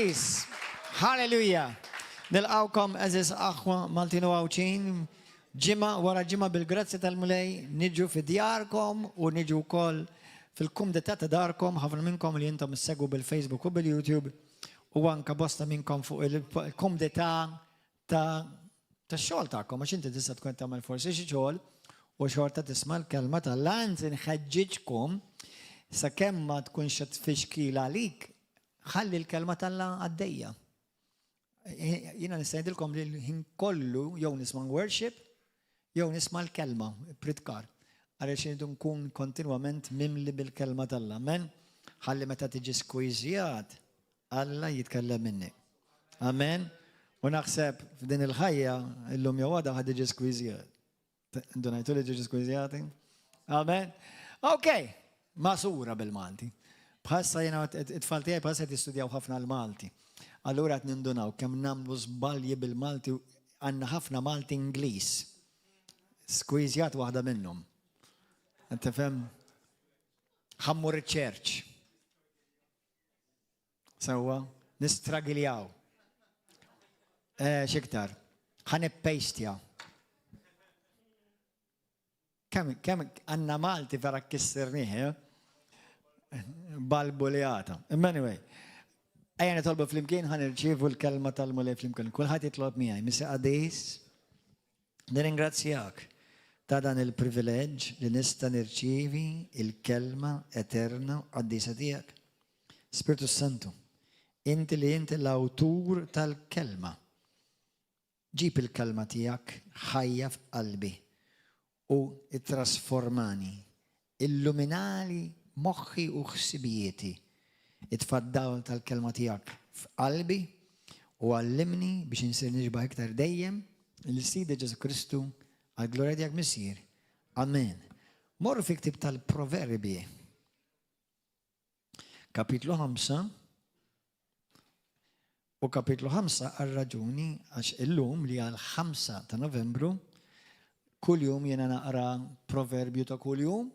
Qaddis. Halleluja. Nilqawkom eżis aħwa Maltin u Għawdxin. Ġimgħa wara ġimgħa bil-grazzja tal-Mulej niġu fi djarkom u niġu wkoll fil-kumdità ta' darkom, ħafna minnkom li intom issegwu bil-Facebook u bil-YouTube u anka bosta minnkom fuq il-kumdità ta' tax-xogħol tagħkom għax inti tista' tkun tagħmel forsi xi xogħol u xorta tisma' l-kelma t'Alla, anzi nħeġġiġkom sakemm ma tkunx qed tfixkil għalik, ħalli l-kelma t'Alla għaddejja. Jiena nista' ngħidilkom li l-ħin kollu jew nisma' worship jew nisma' l-kelma, pritkar. Għaliex irridu nkun kontinwament mimli bil-kelma t'Alla. Amen. Ħalli meta tiġi skwiżjat, Alla jitkellem minni. Amen. U naħseb f'din il-ħajja illum jew għada ħad tiġi skwiżjat. Indunajtu li tiġi skwiżjati? Amen. Ok, masura bil-Malti. Bħassa jena it-tfal tiegħi bħassa qed jistudjaw ħafna l-Malti. Allura qed nindunaw kemm nagħmlu żbalji bil-Malti għandna ħafna Malti Ingliż. Skwiżjat waħda minnhom. Tifhem? Ħammur iċ-church. Sewwa, nistragiljaw. Eh, xiktar. Ħa nippejstja. Kemm kemm għandna Malti vera kissirnih, eh? Balbuljata. Imma anyway, ejja nitolbu flimkien ħa nirċievu l-kelma tal-Mulej flimkien. Kulħadd jitlob miegħi. Missi qaddis, nirringrazzjak ta' dan il-privileġġ li nista' nirċievi il-kelma eterna u qaddisa tiegħek. Spirtu Santu, inti li inti l-awtur tal-kelma, ġib il-kelma tiegħek ħajja f'qalbi u ittrasformani, illuminali moħħi u ħsibijieti. Itfa' d-dawl tal-kelma tiegħek f'qalbi u għallimni biex insir nixbah iktar dejjem lil Sidi Ġesù Kristu għall-glorja tiegħek Missier. Amen. Morru fi ktieb tal-Proverbji. Kapitlu 5 u kapitlu 5 għal raġuni għax illum li għal 5 ta' Novembru kuljum jiena naqra proverbju ta' kuljum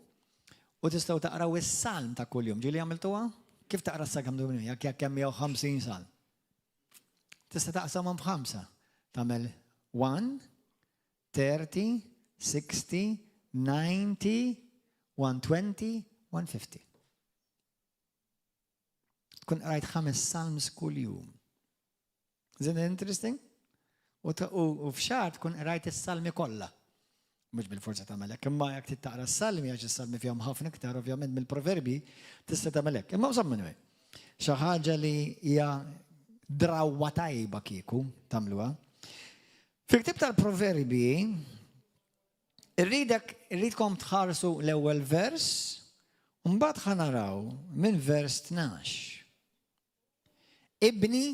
u tistgħu taqraw is-salm ta' kuljum. Ġieli għamiltuha? Kif taqra s-salm jekk jekk hemm 150 salm? Tista' taqsamhom f'ħamsa. Tagħmel 1, 30, 60, 90, 120, 150. Tkun qrajt ħames salms kuljum. Isn't it interesting? U f'xahar tkun qrajt is-salmi kollha. Mhux bil-forza tagħmel hekk, imma jekk trid taqra s-salmi għax is-salmi fihom ħafna iktar ovvjament mill-proverbi, tista' tagħmel hekk. Imma insomma anyway, xi ħaġa li hija drawwa tajba kieku tagħmluha. Fil-ktieb tal-Proverbi, irridek irridkom tħarsu l-ewwel vers, u mbagħad ħa naraw minn vers 12. Ibni,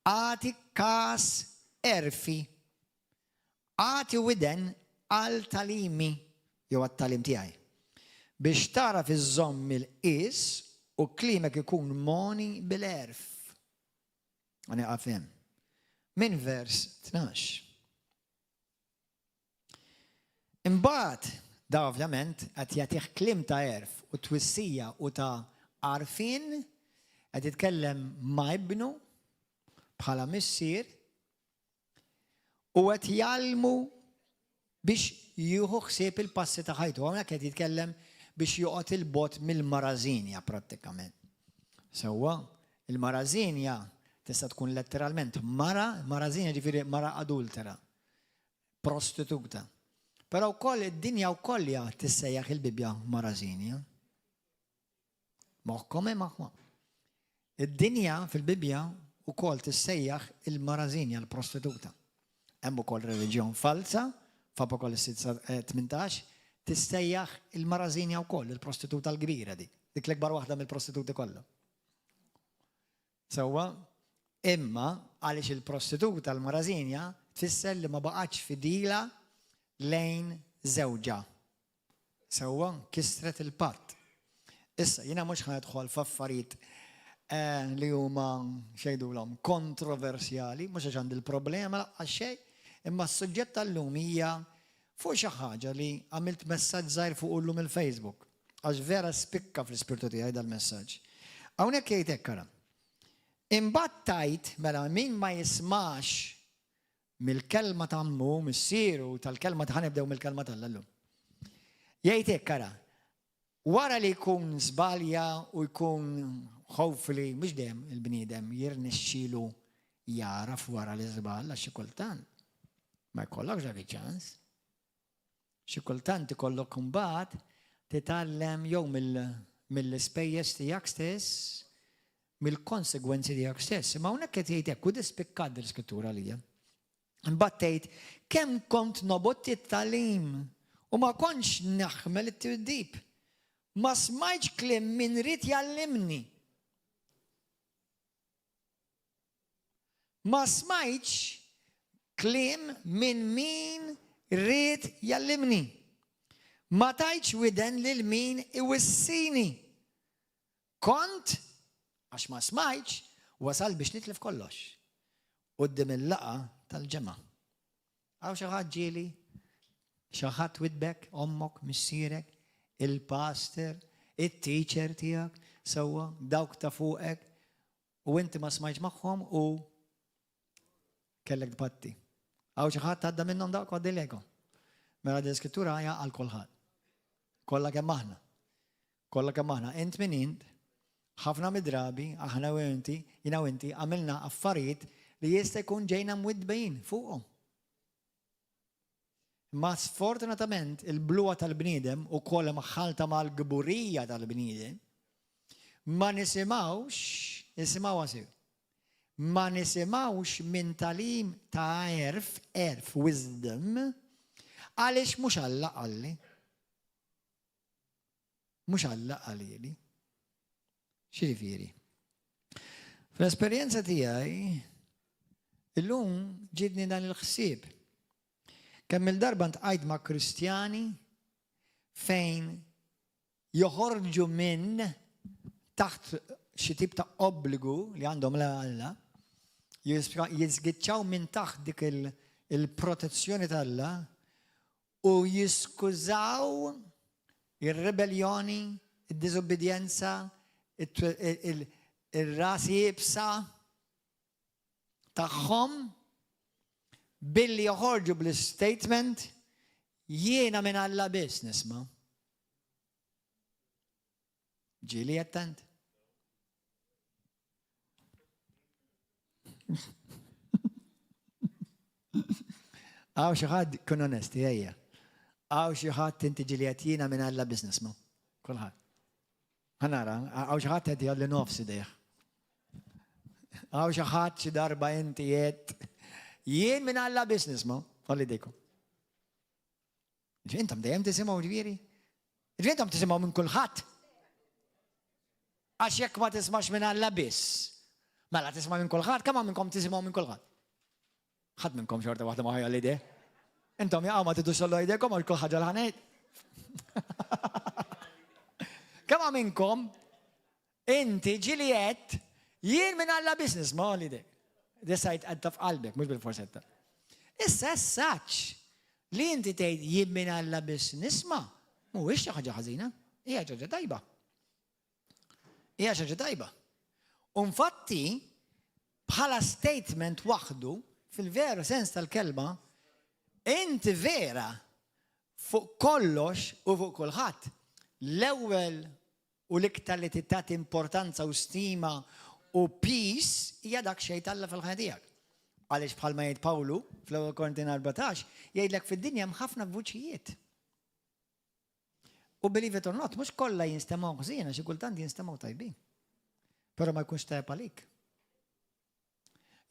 agħti kas għerfi, agħti widen għal tagħlimi jew għat-tagħlim tiegħi, biex tagħraf iżżomm il-qies u kliemek ikun mogħni bil-għerf. Ħa nieqaf hemm. Minn vers 12. Imbagħad, da ovvjament qed jagħtih kliem ta' għerf u twissija u ta' għarfien, qed jitkellem ma' ibnu bħala missier u qed jgħallmu biex jieħu ħsieb il-passi ta' ħajtu. Hawnhekk qed jitkellem biex joqgħod il-bogħod mill-marażinja prattikament. Sewwa, il-marażinja tista' tkun letteralment mara, marażinja ġifieri mara adultera, prostituta. Però wkoll id-dinja wkoll hija tissejjaħ il-Bibbja marażinja. Moħħkom hemm aħwa. Id-dinja fil-Bibbja wkoll tissejjaħ il-marażinja, l-prostituta. Hemm ukoll reliġjon falza, f'Apokalessi 18, tissejjaħ il-marażinja wkoll, il-prostituta l-kbira dik, dik l-ikbar waħda mill-prostituti kollha. Sewwa, imma għaliex il-prostituta l-marażinja tfisser li ma baqgħetx fidila lejn żewġha. Sewwa, kisret il-patt. Issa, jiena mhux ħa nidħol f'affarijiet eh, li huma xejdulhom kontroversjali, mhux għax għandi l-problema laqqas xejn, imma s-suġġett tal-lum hija fuq xi ħaġa li għamilt messaġġ żgħir fuq illum il-Facebook. Għax vera spikka fl-ispirtu tiegħi dal-messaġġ. Hawnhekk jgħid hekk ara. Imbagħad tgħid mela min ma jismax mill-kelma ta' ommu, missieru, tal-kelma ta' ħanibdew mill-kelma t'Alla llum. Jgħid hekk ara, wara li jkun żbalja u jkun hopefully mhux dejjem il-bniedem jirnexxielu jagħraf wara l-iżball għax xi kultant ma jkollokx dak iċ-ċans. Xi kultant ikollok imbagħad titgħallem jew mill-ispejjeż tiegħek stess, mill-konsegwenzi tiegħek stess. Imma hawnhekk qed jgħid hekk u dispikkat dil-iskrittura għalija. Imbagħad tgħid kemm kont nobgħod it-tagħlim u ma kontx naħmel it-tiddib. Ma smajtx kliem min ried jgħallimni. Ma smajtx kliem minn min ried jgħallimni. Ma tajtx widen lil min iwissini. Kont, għax ma smajtx, wasalt biex nitlef kollox quddiem il-laqgħa tal-ġemgħa. Hawn xi ħadd ġieli? Xi ħadd widdbek, ommok, missierek, il-pastor, it-teacher tiegħek, sewwa, dawk ta' fuqek, u inti ma smajtx magħhom u kellek tbatti. Hawn xi ħadd għadda minnhom dawk għaddileko. Mela din l-iskrittura hija għal kulħadd. Kollha kemm aħna. Kollha kemm aħna. Int min int, ħafna mid-drabi, aħna u inti, jiena u inti, għamilna affarijiet li jista' jkun ġejna mwiddbin fuqhom. Imma sfortunatament il-bluha tal-bniedem ukoll imħallta mal-kburija tal-bniedem, ma nisimgħux, isimgħuha sew, ma nisimgħux minn tagħlim ta' għerf, għerf, wisdom, għaliex mhux Alla qalli. Mhux Alla qalili. X'jiġifieri? Fl-esperjenza tiegħi, illum ġidni dan il-ħsieb. Kemm il-darba ntqajt ma' Kristjani fejn joħorġu minn taħt xi tip ta' obbligu li għandhom la Alla, jiżgiċċaw minn taħt dik il-protezzjoni t'Alla u jiskużaw ir-ribelljoni, id-diżubbidjenza, ir-ras iebsa tagħhom billi joħorġu bl-istatement jiena minn Alla biss nisma'. Ġieli attent? Għaw xi ħadd kun onesti, ejja. Għaw xi ħadd inti ġieli qed jiena minn Alla business ma. Kulħadd. Ħanara, għaw xi ħadd qed jgħalli nofs idejh. Għaw xi ħadd xi darba inti qed jien minn Alla business ma. Għalli dejkom. Intom dejjem tisimgħu ġifieri? Ġifieri intom tisimgħu minn kulħadd. Għax jekk ma tismax minn Alla biss, mela tisma' minn kulħadd, kemm minnkom tisimgħu minn kulħadd? Ħadd minnkom xorta waħda ma ħajja l-idea. Intom jaqgħu ma tidux sollu jdejkom għal kull ħaġa l-ħanejt. Kemm minnkom inti ġili qed jien minn Alla business ma li dek. Desajt għadda f'qalbek, mhux bil-forsetta. Issa saċ li inti tgħid jien minn Alla biss nisma' mhuwiex xi ħaġa ħażina, hija ħaġa tajba. Hija xi ħaġa tajba. U infatti, bħala statement waħdu, fil-veru sens tal-kelma, inti vera fuq kollox u fuq kulħadd. L-ewwel u l-iktar li titgħati importanza u stima u piż hija dak xejn t'Alla fil-ħajja tiegħek. Għaliex bħalma jgħid Pawlu fl-ewwel Korintin 14, jgħidlek fid-dinja hemm ħafna vuċijiet. U believe it or not, mhux kollha jinstemgħu ħżiena, xi kultant jinstemgħu tajbin. Però ma jkunx tajjeb għalik.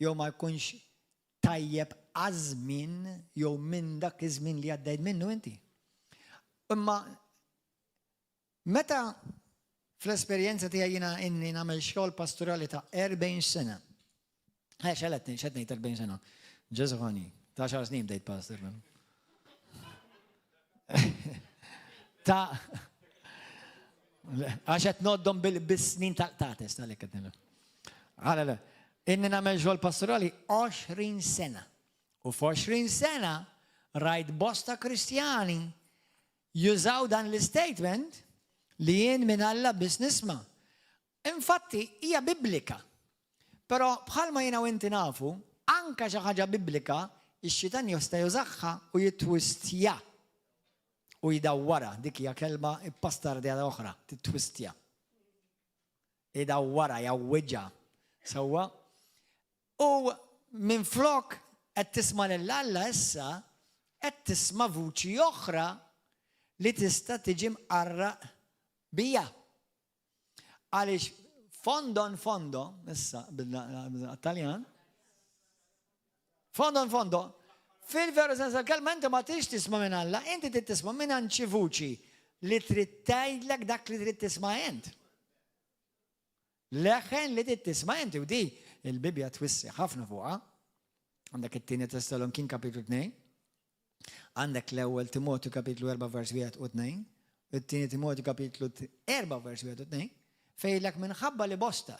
Jew ma jkunx tajjeb għaż-żmien jew minn dak iż-żmien li għaddejt minnu inti. Imma meta fl-esperjenza tiegħi jiena inni nagħmel xogħol pastorali ta' 40 sena. Eh, xeletni, xed ngħid 40 sena. Ġesu ħani, ta' xar snin bdejt pastor. Ta' għax qed noddhom bis-snin tal-qtates tal qed Għala le, inni nagħmel xogħol pastorali 20 sena. U f'20 sena rajt bosta Kristjani jużaw dan l-statement li jien minn Alla biss nisma'. Infatti hija biblika. Però bħalma jiena u inti nafu, anka xi ħaġa biblika, ix-xitan jista' jużaha u jittwistja u jdawwarha. Dik hija kelma ippastardjata oħra, titwistja. Idawwarha, jgħawwiġha. Sewwa? U minflok qed tisma' lil Alla issa qed tisma' vuċi oħra li tista' tiġi mqarraq bija. Għaliex fondo in fondo, issa bil-Taljan, fondo in fondo, fil-veru sens tal-kelma inti ma tridx tisma' minn Alla, inti trid tisma' minn għand xi vuċi li trid tgħidlek dak li trid tisma' int. Leħen li trid tisma' inti u di il-Bibbja twissi ħafna fuqha. Għandek it-tieni Tessalonkin kapitlu 2, għandek l-ewwel Timotju kapitlu 4 vers 1 u 2, it-tieni Timotju kapitlu 4 vers 1 u 2, fejlek minħabba li bosta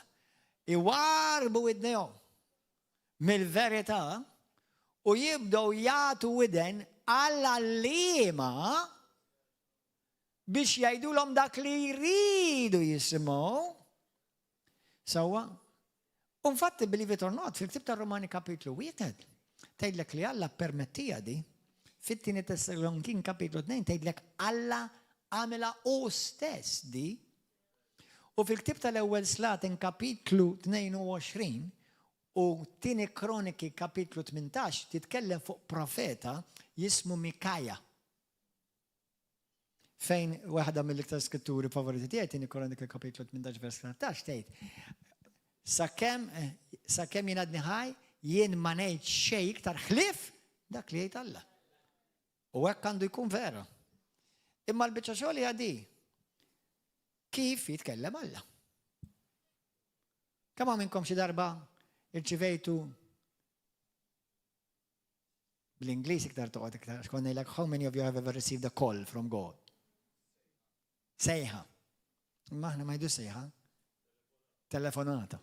iwarbu widnejhom mill-verità u jibdew jagħtu widen għall-għalliema biex jgħidulhom dak li jridu jisimgħu. Sewwa? U infatti, believe it or not, fil-ktib ta' Romani kapitlu 1, tgħidlek li Alla permettija di, fit-tieni Tessalonikin kapitlu 2 tgħidlek Alla għamilha hu stess di. U fil-ktib tal-ewwel Slaten kapitlu 22 u tieni Kroniki kapitlu 18 titkellem fuq profeta jismu Mikaja. Fejn waħda mill-iktar skritturi favoriti tiegħi tieni Kroniki kapitlu 18 vers 13 tgħid sakemm sakemm jien għadni ħaj jien ma ngħid xejn iktar ħlief dak li jgħid Alla. U hekk għandu jkun vera. Imma l-biċċa xogħol hija di. Kif jitkellem Alla? Kemm minnkom xi darba irċivejtu Bl-Ingliż iktar toqgħod iktar, għax konna ngħidlek how many of you have ever received a call from God? Sejħa. Imma aħna ma jdu sejħa. Telefonata.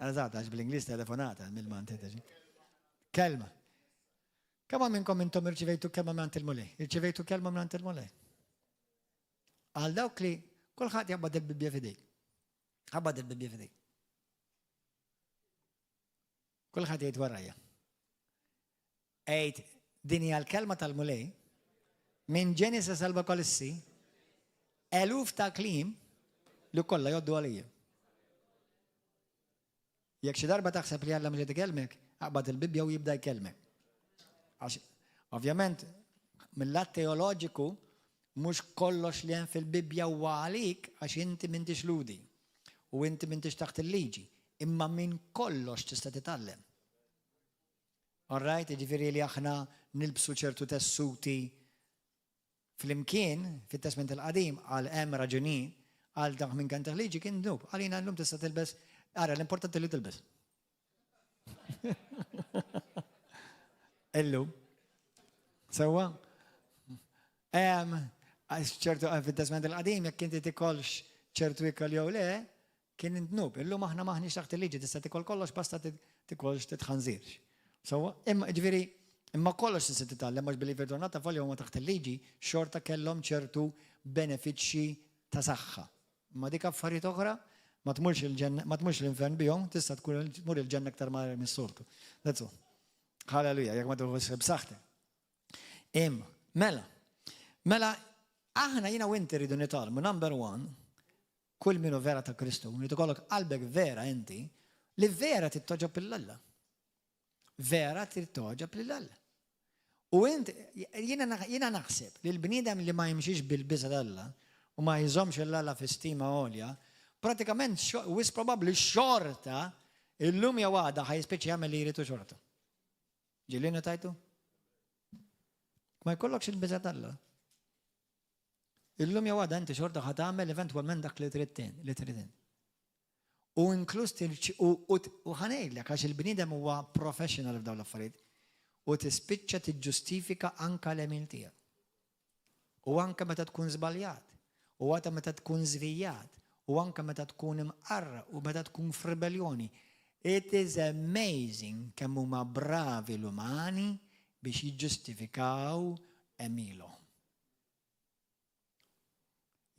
Eżatt, għax bl-Ingliż telefonata, mill-Malti. Kelma. Kemm minnkom intom irċivejtu kelma minn il-Mulej? Irċivejtu kelma minn il-Mulej? Għal dawk li kulħadd jaqbad il-Bibbja f'idejk. Aqbad il-Bibbja f'idejk. Kulħadd jgħid warajja. Għid din hija l-kelma tal-Mulej minn Ġenesi sal-Apokalisse eluf ta' kliem li kollha jgħoddu għalija. Jekk xi darba taħseb li Alla mhux qed ikellmek, aqbad il-Bibbja u jibda jkellmek. Għax ovvjament mill-lat teoloġiku mhux kollox li hemm fil-Bibbja huwa għalik għax inti m'intix Lhudi u inti m'intix taħt il-liġi. Imma minn kollox tista' titgħallem. All right, jiġifieri li aħna nilbsu ċertu tessuti flimkien fit-Testment il-Qadim għal hemm raġuni għal dak minn kien liġi kien dnub. Għalina llum tista' tilbes, ara l-importanti li tilbes. Illum. Sewwa? Ċertu fit-Testment il-Qadim jekk inti tikolx ċertu ikel jew le, Kien dnub. Illum aħna m'aħniex taħt il-liġi, tista' tikol kollox basta tikolx titħanżirx. So, imma ġifieri, imma kollox tista' titgħallem għax believe it or not avolja huma taħt il-liġi, xorta kellhom ċertu benefiċċji ta' saħħa. Imma dik affarijiet oħra ma tmurx il-ġenna, ma tmurx l-infern bihom, tista' tkun tmur il-ġenna aktar malajr mis-soltu. That's all. Halleluja, jekk ma tieħux b'saħħtek. Imma, mela, mela, aħna jiena u inti rridu nitgħallmu, number one, Kull min hu vera ta' Kristu, li tikollok qalbek vera inti, li vera trid togħġob lil Alla. Vera trid togħġob lil Alla. U int, jiena naħseb li l-bniedem li ma jimxix bil-biża' t'Alla u ma jżommx lil Alla fi stima għolja, pratikament wisq probabbli xorta illum jew għada ħa jispiċċa jagħmel li jrid hu xorta. Ġieli notajtu? Ma jkollokx il-biża' t'Alla. Illum jew għada inti xorta ħa tagħmel eventwalment dak li trid li trid int. U inkluż u ħa ngħidlek għax il-bniedem huwa professional f'dawn l-affarijiet u tispiċċa tiġġustifika anka l-għemil tiegħek. U anka meta tkun żbaljat, u anka meta tkun żvijat, u anka meta tkun imqarraq u meta tkun f'ribelljoni. It is amazing kemm huma bravi l-umani biex jiġġustifikaw għemilhom.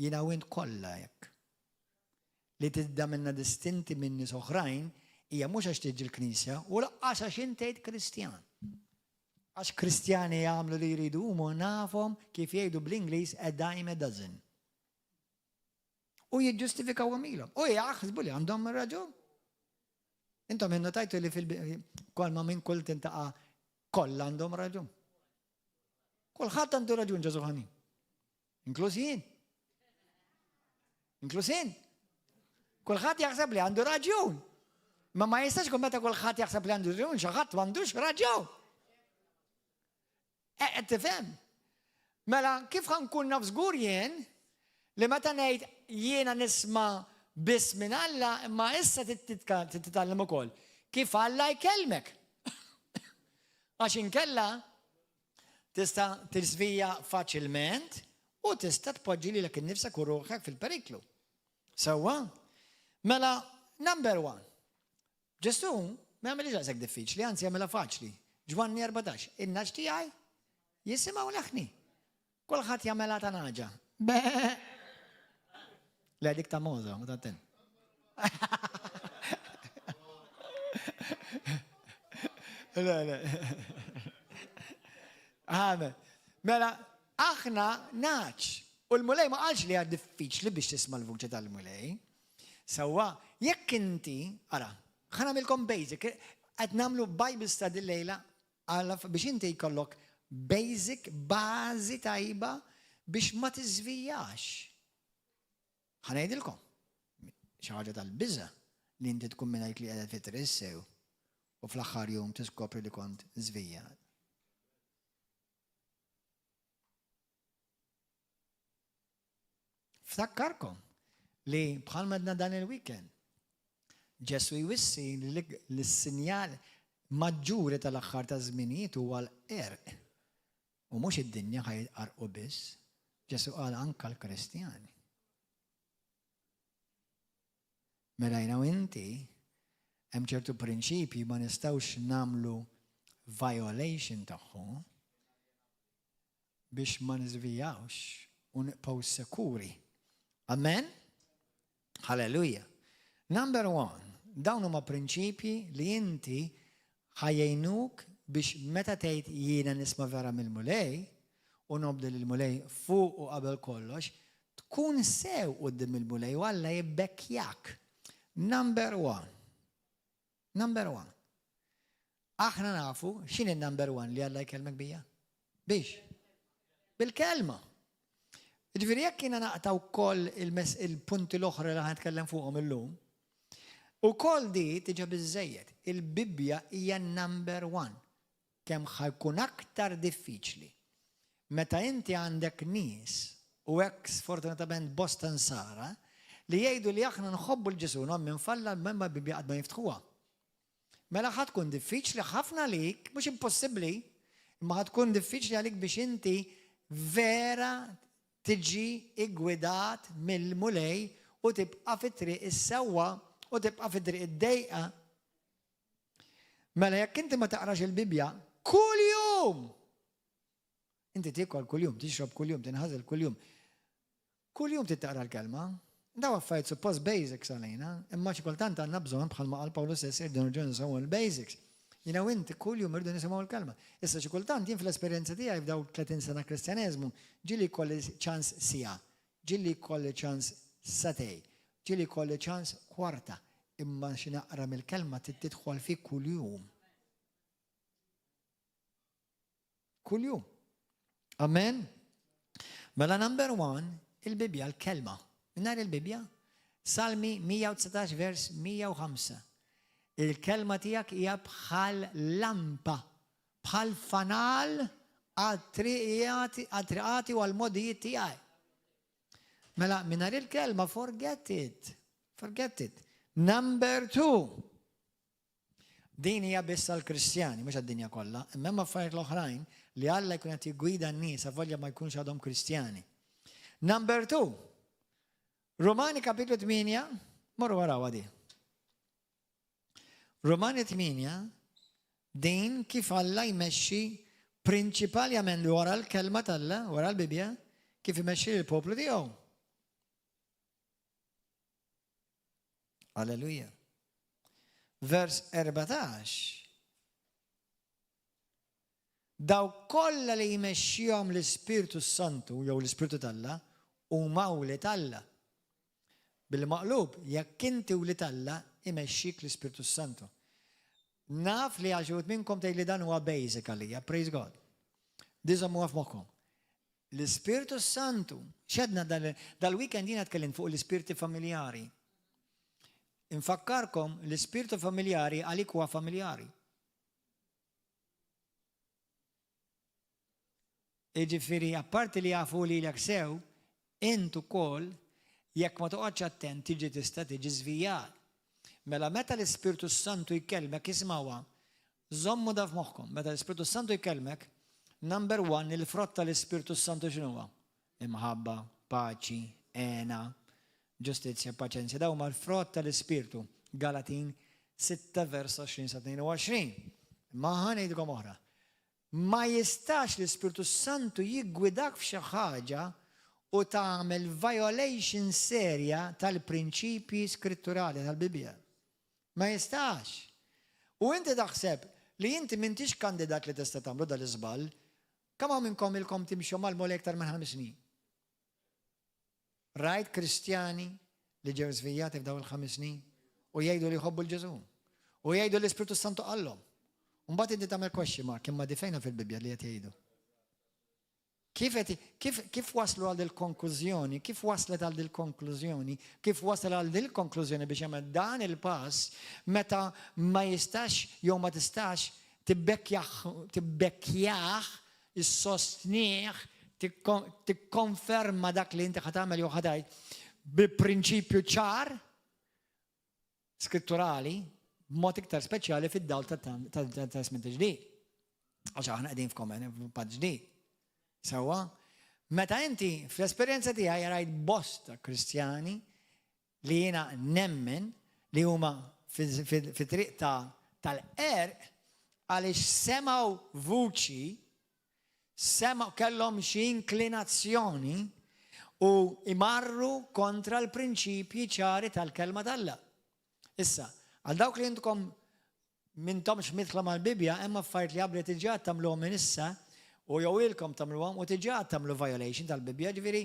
Jiena u int kollha hekk. li tagħmilna distinti minn nies oħrajn hija mhux għax tiġi l-knisja u lanqas għax int tgħid Kristjan. Għax Kristjani jagħmlu li jridu huma nafhom kif jgħidu bl-Ingliż a dime a dozen. U jiġġustifikaw għamilhom. U jaħsbu li għandhom raġun. Intom innotajtu li fil-kolma minn kull tintaqa' kollha għandhom raġun. Kulħadd għandu raġun Ġesu ħanin. Inkluż jien. Inkluż jien. Kulħadd jaħseb li għandu raġun. Ma ma jistax kun meta kulħadd jaħseb li għandu raġun, xi ħadd m'għandux raġun. E, qed tifhem? Mela kif ħankun naf żgur jien li meta ngħid jiena nisma' biss minn Alla, imma issa titgħallem ukoll kif Alla jkellmek. Għax inkella tista' tiżvija faċilment u tista' tpoġġi lilek innifsek u ruħek fil-periklu. Sewwa? Mela, number one. Ġesù ma jagħmilhiex daqshekk diffiċli, anzi jagħmilha faċli. Ġwanni 14, in-nagħaġ tiegħi jisimgħu leħni. Kulħadd jagħmilha ta' nagħġa. Be! Le dik ta' Moza, ma ta' Le, le. Amen. Mela, aħna naċ. U l-mulej ma qalx li għad diffiċli biex tisma' l-vuċi tal-mulej. Sewwa, jekk inti, ara, ħa nagħmilkom basic, qed nagħmlu Bible study llejla biex inti jkollok basic, bażi tajba biex ma tiżvijax. Ħa ngħidilkom, xi ħaġa tal-biża' li inti tkun mingħajr li qiegħed fit-triq sew u fl-aħħar jum tiskopri li kont żvijat. Ftakkarkom li bħalma għedna dan il-weekend, Ġesù jwissi li l-sinjal maġġuri tal-aħħar taż-żminijiet huwa l-qerq. U mhux id-dinja ħa jitqarrqu biss, Ġesù qal anke l-Kristjani. Mela jiena u inti hemm ċertu prinċipji ma nistgħux nagħmlu violation tagħhom biex ma niżvijawx u nibqgħu sekuri. Amen? Halleluja. Number one, dawn huma prinċipji li inti ħa jgħinuk biex meta tgħid jiena nisma' vera mill-Mulej u nobdi lill-Mulej fuq u qabel kollox, tkun sew quddiem il-Mulej u Alla jibbekkjak. Number one. Number one. Aħna nafu x'inhi number one li Alla jkellmek bija? Biex? Bil-kelma. Ġifieri jekk jiena naqta' wkoll il-punti l-oħra li ħa nitkellem fuqhom illum, ukoll di tiġa biżejjed. Il-Bibbja hija number one. Kemm ħa jkun aktar diffiċli meta inti għandek nies, u hekk sfortunatament bosta nsara, li jgħidu li aħna nħobbu 'l Ġesù, nħobb infalla imma l-Bibbja qatt ma jiftħuha. Mela ħa tkun diffiċli ħafna għalik, mhux impossibbli, imma ħa tkun diffiċli għalik biex inti vera tiġi iggwidat mill-Mulej u tibqa' fit-triq is-sewwa u tibqa' fit-triq id-dejqa. Mela jekk inti ma taqrax il-Bibbja kuljum, inti tiekol kuljum, tixrob kuljum, tinħażel kuljum. Kuljum trid taqra l-kelma. Daw affarijiet suppost basics għalina, imma xi kultant għandna bżonn bħalma qal Pawlu stess irridu nerġgħu nisimgħu l-basics. Jiena u inti kuljum irridu nisimgħu l-kelma. Issa xi kultant jien fl-esperjenza tiegħi f'daw 30 sena Kristjaneżmu ġieli jkolli ċans siegħa, ġieli jkolli ċans sagħtejn, ġieli jkolli ċans kwarta, imma xi naqra mill-kelma trid tidħol fik kuljum. Kuljum. Amen. Mela number one, il-Bibbja, l-kelma. Mingħajr il-Bibbja, Salmi 119 vers 105. Il-kelma tiegħek hija bħal lampa, bħal fanal għat-triqati u għal-modijiet tiegħi. Mela, mingħajr il-kelma, forget it. Forget it. Number two. Din hija biss għall-Kristjani, mhux għad-dinja kollha, imma hemm affarijiet l-oħrajn li Alla jkun qed jiggwida n-nies avolja ma jkunx għadhom Kristjani. Number two, Romani kapitlu 8, morru waraw għadi. Romani 8, din kif Alla jmexxi prinċipalment wara l-kelma t'Alla, wara l-Bibbja, kif imexxi l-poplu tiegħu. Alleluja. Vers 14. Dawk kollha li jmexxihom l-Ispirtu s-Santu jew l-Ispirtu t'Alla huma wlied Alla. Bil-maqlub, jekk inti wlied Alla, imexxik l-Ispirtu s-Santu. Naf li għal xi wħud minnkom tgħid li dan huwa basic għalija, praise God. Di żommuha f'moħħkom. L-Ispirtu s-Santu, x'għedna dal-weekend jiena tkellimt fuq l-ispirti familjari. Infakkarkom, l-ispirtu familjari għalik huwa familjari. Jiġifieri apparti li jafu lilek sew, int ukoll jekk ma toqgħodx attent tiġi tista' tiġi żvijat. Mela meta l-Ispirtu s-Santu jkellmek ismgħuha, żommu dan f'moħħkom, meta l-Ispirtu s-Santu jkellmek, number one il-frott tal-Ispirtu s-Santu x'inhuwa? Imħabba, paċi, hena, ġustizzja, paċenzja. Dawn huma l-frott tal-Ispirtu. Galatin 6 vers 20 sa 22. Imma ħa ngħidilkom oħra. Ma jistax l-Ispirtu s-Santu jiggwidak f'xi ħaġa u tagħmel violation serja tal-prinċipji skritturali tal-Bibbja. Ma jistax. U inti taħseb li inti m'intix kandidat li tista' tagħmlu dal-iżball. Kemm hawn minnkom ilkom timxu mal-Mulej iktar minn ħames snin? Rajt Kristjani li ġew żvijati f'dawn il-ħames snin u jgħidu li jħobbu 'l Ġesù. U jgħidu li l-Ispirtu Santu qallhom. U mbagħad inti tagħmel question mark imma di fejna fil-Bibbja li qed jgħidu. Kif qed kif kif waslu għal dil-konklużjoni, kif waslet għal dil-konklużjoni, kif wasal għal dil-konklużjoni biex jagħmel dan il-pass meta ma jistax jew ma tistax tibbekkjah tibbekkjah issostnih tikkonferma dak li inti ħa tagħmel jew ħa tgħid bi prinċipju ċar skritturali b'mod iktar speċjali fid-dawl tat-Testament il-Ġdid. Għax aħna qegħdin f'komen f'patt ġdid. Sewwa, meta inti fl-esperjenza tiegħi rajt bosta Kristjani li jiena nemmen li huma fit-triq tal-qerq għaliex semgħu vuċi, semgħu kellhom xi inklinazzjoni u jmarru kontra l-prinċipji ċari tal-Kelma t'Alla. Issa, għal dawk li intkom M'intomx midħla mal-Bibbja, hemm affarijiet li qabli diġà tagħmluhom minn issa u jew ilkom tagħmluhom u diġà tagħmlu violation tal-Bibbja, ġifieri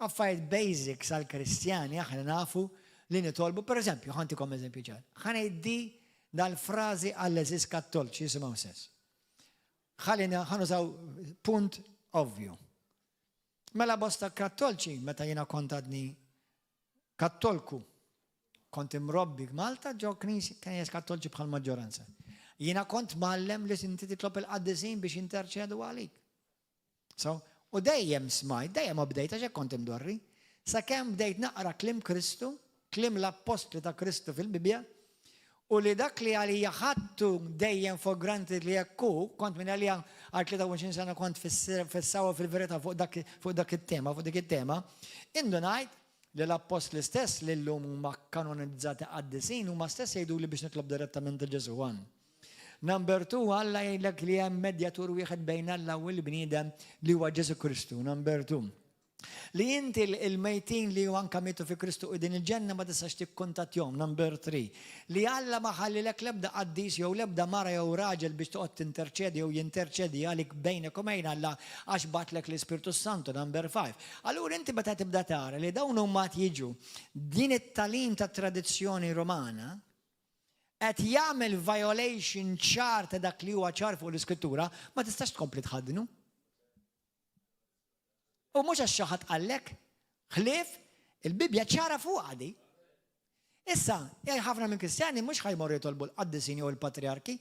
affarijiet basics għall-Kristjani aħna nafu li nitolbu, per eżempju, ħa ntikom eżempju ċar. Ħa ngħid di dal-frażi għall-għeżież Kattolċi jisimgħu stess. Ħalli ħa nużaw punt ovvju. Mela bosta Kattolċi meta jiena kont għadni Kattolku. Kont imrobbi Malta ġo knejjes Kattolċi bħal maġġoranza. Jiena kont mgħallem li inti titlob il-qaddisin biex jinterċedu għalik. So, u dejjem smajt, dejjem obdejt għax hekk kont imdorri, sakemm bdejt naqra kliem Kristu, kliem l-appostli ta' Kristu fil-Bibbja, U li dak li għalija ħadtu dejjem for granted li hekk hu, kont minn għalija għal 23 sena kont fis-sewwa fil-verità fuq dak fuq dak it-tema, fuq dik it-tema, indunajt li l-appostli stess li llum huma kanonizzati qaddisin huma stess jgħiduli biex nitlob direttament lil Ġesù. One. Number two, Alla jgħidlek li hemm medjatur wieħed bejn Alla u l-bniedem li huwa Ġesù Kristu. Number two. Li inti l-mejtin li anka mietu fi Kristu u din il-ġenna ma tistax tikkuntattjahom. Number 3. Li Alla ma ħallilek l-ebda qaddis jew l-ebda mara jew raġel biex toqgħod tinterċedi jew jinterċedi għalik bejnek u bejn Alla għax bagħatlek l-Ispirtu s-Santu. Number 5. Allura inti meta tibda tara li dawn huma jiġu din it-tagħlim tat-tradizzjoni Romana qed jagħmel violation ċar ta' dak li huwa ċar fuq l-Iskrittura, ma tistax tkompli tħaddnu. U mhux għax xi ħadd qallek, ħlief il-Bibbja ċara fuqha di. Issa, ħafna minn Kristjani mhux ħa jmorru jitolbu l-qaddisin jew il-patriarki,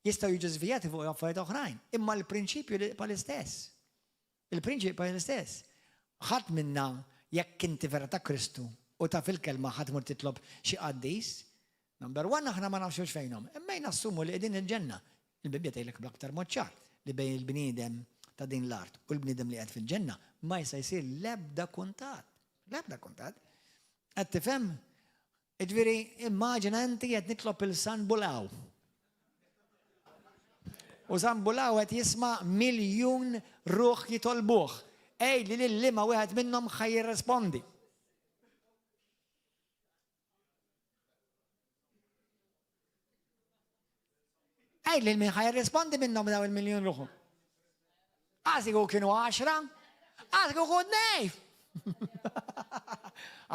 jistgħu jiġu żvijati fuq affarijiet oħrajn. Imma l-prinċipju li l-istess. Il-prinċipju l-istess. Ħadd minna jekk inti vera ta' Kristu u ta' fil-kelma ħadd mur titlob xi qaddis. Number one, aħna ma nafxux fejnhom. Imma nassumu li qegħdin il-ġenna. Il-Bibbja tgħidlek bl-aktar mod ċar li bejn il-bniedem ta' din l-art u l-bniedem li qed fil-ġenna ma jista' jsir l-ebda kuntatt. L-ebda kuntatt. Qed tifhem? Jiġifieri immaġina inti qed nitlob il San Bulaw. U San Bulaw qed jisma' miljun ruħ jitolbuh. Ej li lil liema wieħed minnhom ħa jirrespondi. Għid lil min ħa jirrispondi minnhom daw il-miljun ruħu. Għaż kieku kienu għaxra, għaż kieku tnej.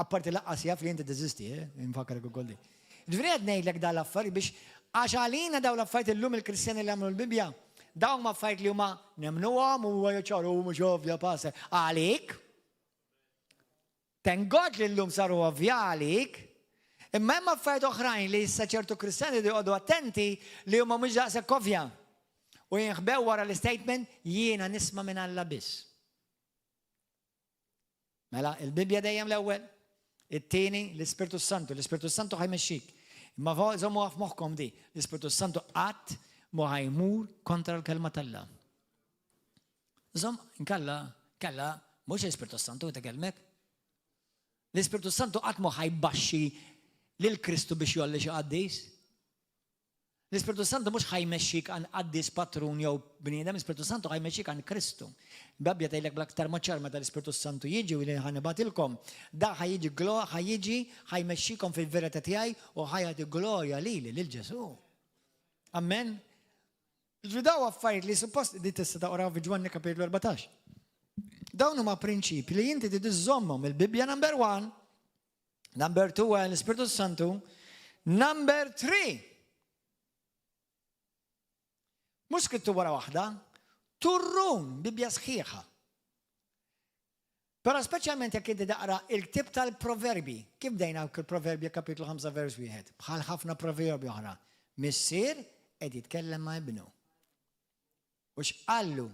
Apparti laqqas jaf li inti teżisti, eh? Infakkarek ukoll di. Ġifieri qed ngħidlek dan l-affarijiet biex għax għalina dawn l-affarijiet illum il-Kristjani li għamlu l-Bibbja, dawn huma affarijiet li huma nemnuhom u huwa ċaru mhux ovvja pass. Għalik, Thank God li llum saru ovvja għalik. Imma hemm affarijiet oħrajn li issa ċertu Kristjani jridu joqogħdu attenti li huma mhux daqshekk ovvja. U jinħbew wara l-istatement jiena nisma' minn Alla biss. Mela, il-Bibbja dejjem l-ewwel, it-tieni l-Ispirtu Santu, l-Ispirtu Santu ħa jmexxik. Imma żommu f'moħħkom di, l-Ispirtu Santu qatt ma ħa jmur kontra l-kelma t'Alla. Żomm, inkella, kella, mhux l-Ispirtu Santu jtekellmek. L-Ispirtu Santu qatt ma ħa jbaxxi lil Kristu biex jgħolli xi qaddis. L-Ispirtu Santu mhux ħa jmexxik għand qaddis patrun jew bniedem, l-Ispirtu Santu ħa jmexxik għand Kristu. Bibbja tgħidlek bl-aktar mod ċar meta l-Ispirtu Santu jiġi u li ħa nibgħatilkom, da ħa jiġi ħa jiġi ħa jmexxikom fil-verità tiegħi u ħa jagħti glorja lili lil Ġesù. Amen. Jiġifieri dawn affarijiet li suppost di tista' taqraw fi Ġwanni kapitlu 14. Dawn huma prinċipji li inti trid iżżommhom il-Bibbja number one, number two l-Ispirtu Santu, number three. Mhux skrittura waħda, turrun Bibbja sħiħa. Però speċjalment jekk inti taqra il-ktieb tal-Proverbji. Kif bdejna il-Proverbji kapitlu 5 vers 1? Bħal ħafna proverbji oħra. Missier qed jitkellem ma' ibnu. U x'qallu?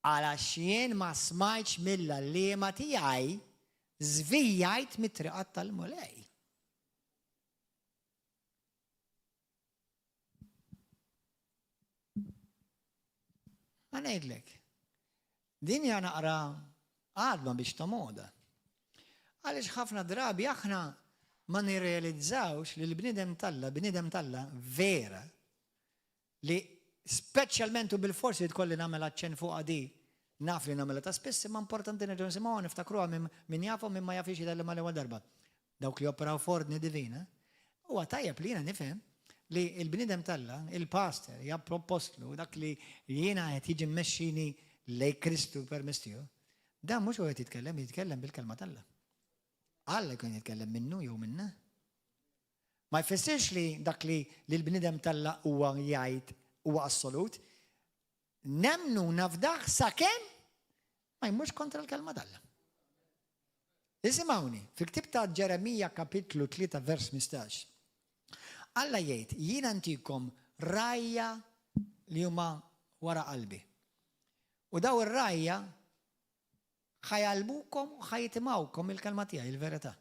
Għalax jien ma smajtx mill-għalliema tiegħi żvijajt mit-triqat tal-Mulej. Ħa ngħidlek, din hija naqra għadma biex tomoda. Għaliex ħafna drabi aħna ma nirrealizzawx li l-bniedem t'Alla, bniedem t'Alla vera, li speċjalment u bil-forsi tkolli nagħmel aċċenn fuqha di, naf li nagħmilha ta' spiss, imma importanti nerġgħu nisimgħuha niftakruha minn jafu minn ma jafix jitgħallem għal ewwel darba. Dawk li joperaw f'ordni divina, huwa tajjeb li jiena nifhem li l-bniedem t'Alla, il-pastor, appostlu, dak li jiena qed jiġi mmexxini lejn Kristu permezz tiegħu, dan mhux hu qed jitkellem, jitkellem bil-kelma t'Alla. Alla jkun jitkellem minnu jew minna. Ma jfissirx li dak li l-bniedem t'Alla huwa jgħid huwa assolut. Nemmnu nafdah sakemm ma jmurx kontra l-kelma t'Alla. Isimgħuni, fil-ktieb ta' Ġeremija kapitlu 3 vers 15. Alla jgħid, jiena ntikom rgħajja li huma wara qalbi. U daw ir-rgħajja ħa jgħallmukom u ħa jitimgħukom il-kelma tiegħi, il-verità.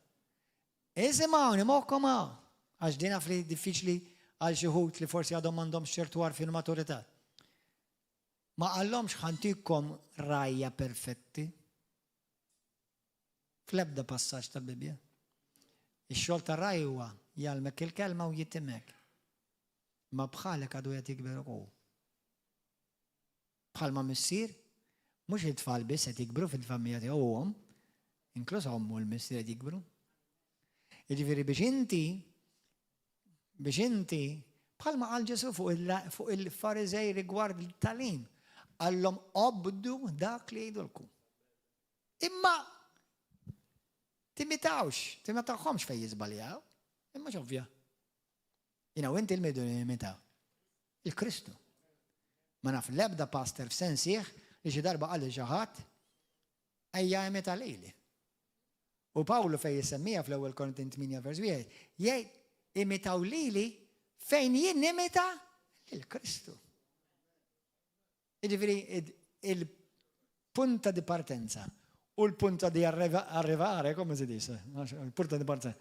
Isimgħuni, moħħkom hawn, għax din naf li diffiċli għal xi wħud li forsi għadhom m'għandhomx ċertu għarfien u maturità. Ma qallhomx ħa ntikom rgħajja perfetti. Fl-ebda passaġġ tal-Bibbja. Ix-xogħol tar-ragħaj huwa jgħallmek il-kelma u jitimek. Ma bħalek għadu qed jikber ukoll. Bħalma missier, mhux it-tfal biss qed jikbru fil-familja tiegħu u omm, inkluż omm u l-missier qed jikbru. Jiġifieri biex inti biex inti bħalma qal Ġesù fuq il-Fariżej rigward it-tagħlim, qallhom obdu dak li jgħidulkom. Imma timitawx, timitawhomx fejn jiżbaljaw, imma x'ovvja. Jiena u inti l-midu li nimitaw. Il-Kristu. Ma naf l-ebda pastor f'sensih li xi darba qal lil xi ħadd ejja imita lili. U Pawlu fejn jisemmija fl-ewwel Korintin 8 vers 1, jgħid imitaw lili fejn jien nimita lil Kristu. Jiġifieri il-punta di partenza u l-punta di arrivare, come si dice? Il punto di partenza.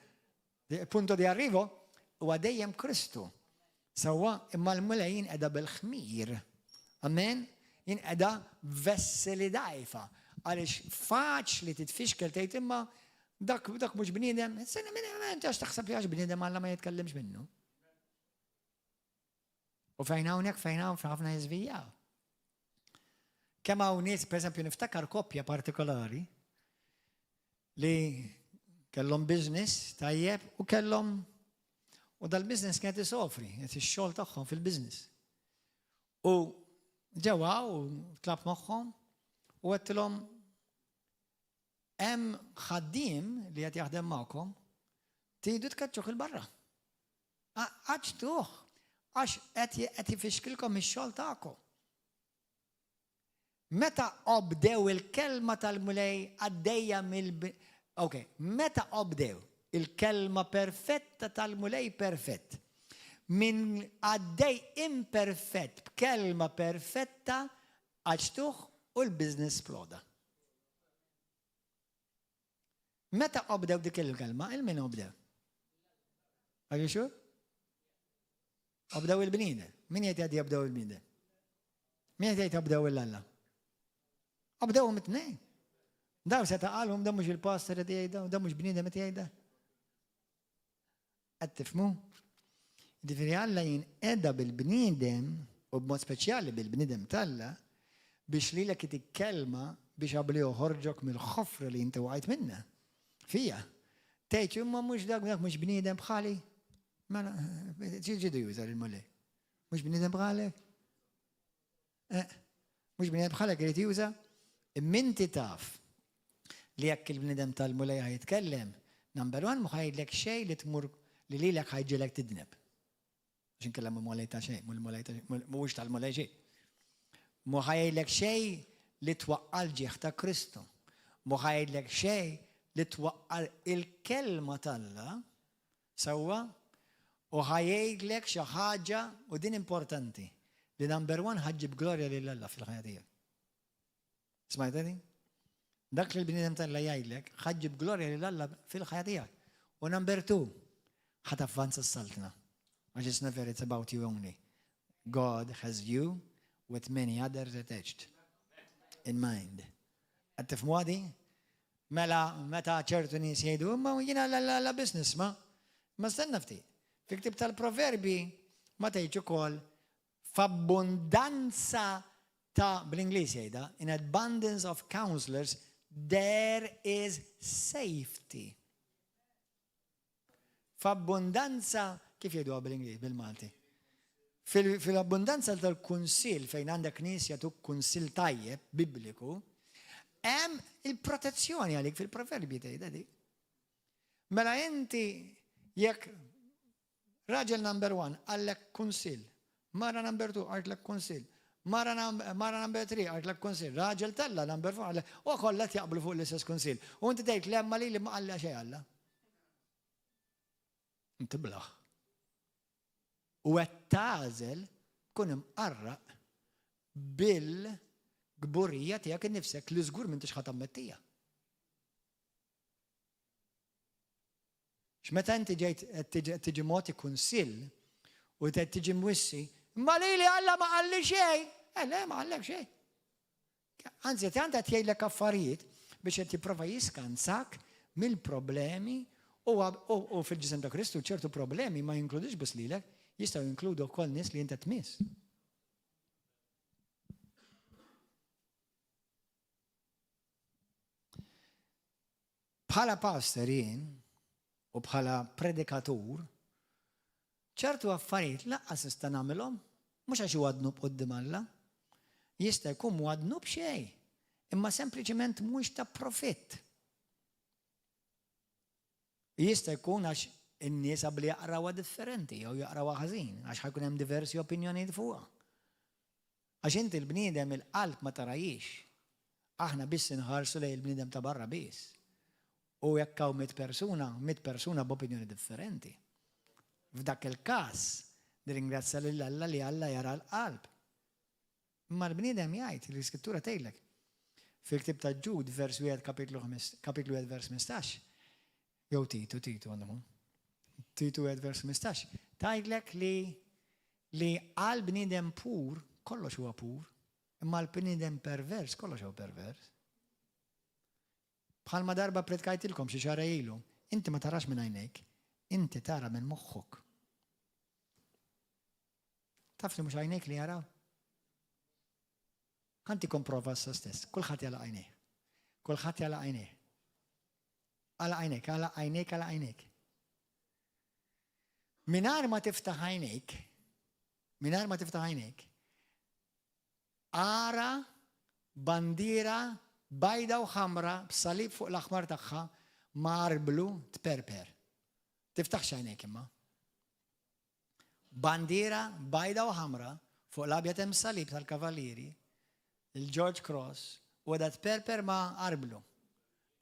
Il punto di arrivo huwa dejjem Kristu. Sewwa, imma l-Mulej jinqeda bil-ħmir. Amen? Jinqeda b'vesseli dgħajfa. Għaliex faċli titfixkel tgħid imma dak dak mhux bniedem, sena minn għax taħseb li għax bniedem Alla ma jitkellimx minnu. U fejn hawnhekk fejn hawn ħafna jiżvijaw. Kemm hawn nies, pereżempju, niftakar koppja partikolari li kellhom business tajjeb u kellhom U dal-business kienet isofri, qed ix-xogħol tagħhom fil-business. U ġewwa u tlab magħhom u għedtilhom hemm ħaddiem li qed jaħdem magħkom tridu tkeċċuh il-barra. Għaġtuh għax qed jfixkilkom ix-xogħol tagħkom. Meta obdew il-kelma tal-Mulej għaddejja mill Ok, meta obdew il-kelma perfetta tal-Mulej perfett minn qaddej imperfett b'kelma perfetta għaġtuh u l-business sploda. Meta obdew dik il-kelma, il-min obdew? Are you sure? Obdew il-bniedem. Min jgħid jgħid jobdew il-bniedem? Min jgħid jgħid obdew il-Alla? Obdewhom it-tnejn. Daw se taqalhom da mhux il-pastor qed jgħidha, da mhux bniedem qed jgħidha. Qed tifhmu? Ġifieri Alla jinqeda bil-bniedem u b'mod speċjali bil-bniedem t'Alla biex lilek itik kelma biex qabel joħorġok mill-ħofra li inti waqajt minnha. Fija. Tgħid imma mhux dak dak mhux bniedem bħali. Mela, ġidu juża l-Mulej. Mhux bniedem bħalek? Eh, mhux bniedem bħalek irid juża? Imma taf li jekk il-bniedem tal-Mulej ħa jitkellem, number one mhu ħa jgħidlek xejn li tmur li lilek ħa jġiegħlek tidneb. Għax inkella mhu Mulej ta' xejn, mhu ta' mhuwiex tal-Mulej xejn. Mhu ħa jgħidlek xejn li twaqqa' l-ġieħ ta' Kristu. Mhu ħa jgħidlek xejn li twaqqa' il-kelma t'Alla sewwa u ħa jgħidlek xi ħaġa u din importanti li number one ħa ġġib glorja lil Alla fil-ħajja tiegħek. Smajta din? Dak li l-bniedem t'Alla jgħidlek ħa ġġib glorja lil Alla fil-ħajja tiegħek. U number two, ħa tavvanza s-saltna. Għax it's never it's about you only. God has you with many others attached in mind. Qed tifhmu għadi? Mela, meta ċertu nies jgħidu, imma jiena la la la business ma. Ma stenna ftit. Fi ktib tal-proverbi ma tgħidx ukoll f'abbundanza ta' bl-Ingliż jgħidha, in abundance of counselors there is safety. F'abbundanza, kif jgħiduha bil-Ingliż, bil-Malti? Fil-abbundanza tal-kunsil fejn għandek nies jagħtuk kunsil tajjeb, bibliku, hemm il-protezzjoni għalik fil-proverbji tgħidha dik. Mela inti jekk raġel number one qallek kunsil, mara number two qaltlek kunsil, mara number three qaltlek kunsil, raġel t'Alla number four qallek, u kollha jaqblu fuq l-istess kunsil. U inti tgħid le ma lili ma qalli xejn Alla. Inti blah. U qed tagħżel tkun imqarraq bil-kburija tiegħek innifsek li żgur m'intix ħa tammettija. X'meta inti ġejt qed tiġi mogħti kunsill u qed tiġi mwissi, imma lili Alla ma qalli xejn. Eh le ma qallek xejn. Anzi, tant qed jgħidlek affarijiet biex qed jipprova jiskansak mill-problemi u fil-ġisem ta' Kristu ċertu problemi ma jinkludix biss lilek, jistgħu jinkludu wkoll nies li inti tmiss. Bħala pastor jien u bħala predikatur, ċertu affarijiet lanqas nista' nagħmilhom, mhux għax huwa dnub quddiem Alla. Jista' jkun mhuwa dnub xejn, imma sempliċement mhuwiex ta' profitt. Jista' jkun għax in-nies qabli jaqrawha differenti jew jaqrawha ħażin, għax ħa jkun hemm diversi opinjonijiet fuqha. Għax inti l-bniedem il-qalb ma tarahiex. Aħna biss inħarsu lejn il-bniedem ta' barra biss. U jekk hawn mitt persuna, mitt persuna b'opinjoni differenti. F'dak il-każ, nirringrazzja lil Alla li Alla jara l-qalb. Imma l-bniedem jgħid, l-Iskrittura tgħidlek, fil-ktieb ta' Ġud vers wieħed kapitlu kapitlu wieħed vers 15, jew Titu, Titu għandu jkun. Titu wieħed vers 15, tgħidlek li li għal bniedem pur kollox huwa pur, imma għal bniedem pervers kollox huwa pervers. Bħalma darba pridkajtilkom xi xahar ilu, inti ma tarax minn għajnejk, inti tara minn moħħok. Taf li mhux għajnejk li jaraw? Ħa ntikom prova issa stess. Kulħadd jagħlaq għajnejh. Kulħadd jagħlaq għajnejh. Għalaq għajnejk, għalaq għajnejk, għalaq għajnejk. Mingħajr ma tiftaħ għajnejk, mingħajr ma tiftaħ għajnejk, ara bandiera bajda u ħamra b'salib fuq l-aħmar tagħha ma' arblu tperper. Tiftaħx għajnejk imma. Bandiera bajda u ħamra fuq l-abjad hemm salib tal-kavallieri, il-George Cross, u qiegħda tperper ma' arblu.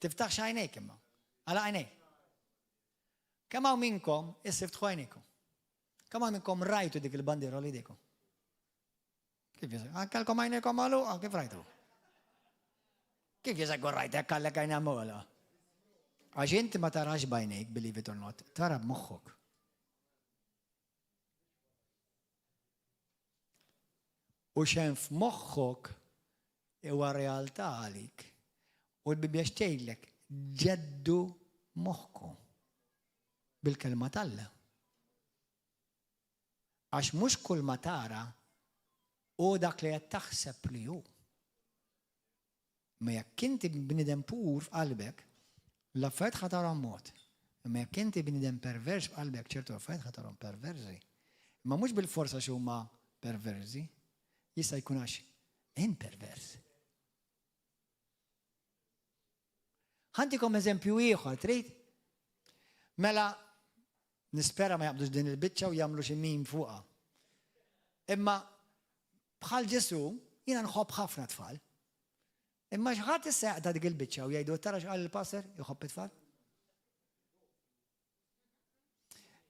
Tiftaħx għajnejk imma. Għalaq għajnejk. Kemm hawn minnkom issa iftħu għajnejkom. Kemm hawn minnkom rajtu dik il-bandiera li jdejkom? Kif jisa? Kellkom għajnejkom magħluqa, kif rajtu? Kif jisa jkun rajtek għallek għajna magħluqa? Għax inti ma tarax b'għajnejk, believe it or not, tara b'moħħok. U x'hemm f'moħħok huwa realtà għalik. U l-Bibbja x'tgħidlek? Ġeddu moħħkom bil-kelma t'Alla. Għax mhux kull ma tara hu dak li qed taħseb li hu. Imma jekk inti bniedem pur f'qalbek, l-affarijiet ħa tarhom mod. Imma jekk inti bniedem pervers f'qalbek, ċertu affarijiet ħa tarhom perversi. Imma mhux bilfors għax huma perversi, jista' jkun għax int pervers. Ħantikom eżempju ieħor, trid? Mela, nispera ma jaqbdux din il-biċċa u jagħmlu xi meme fuqha. Imma bħal Ġesù, jiena nħobb ħafna tfal. Imma xi ħadd issa jaqta' dik il-biċċa u jgħidu tara x'qal il-pastor, iħobb it-tfal.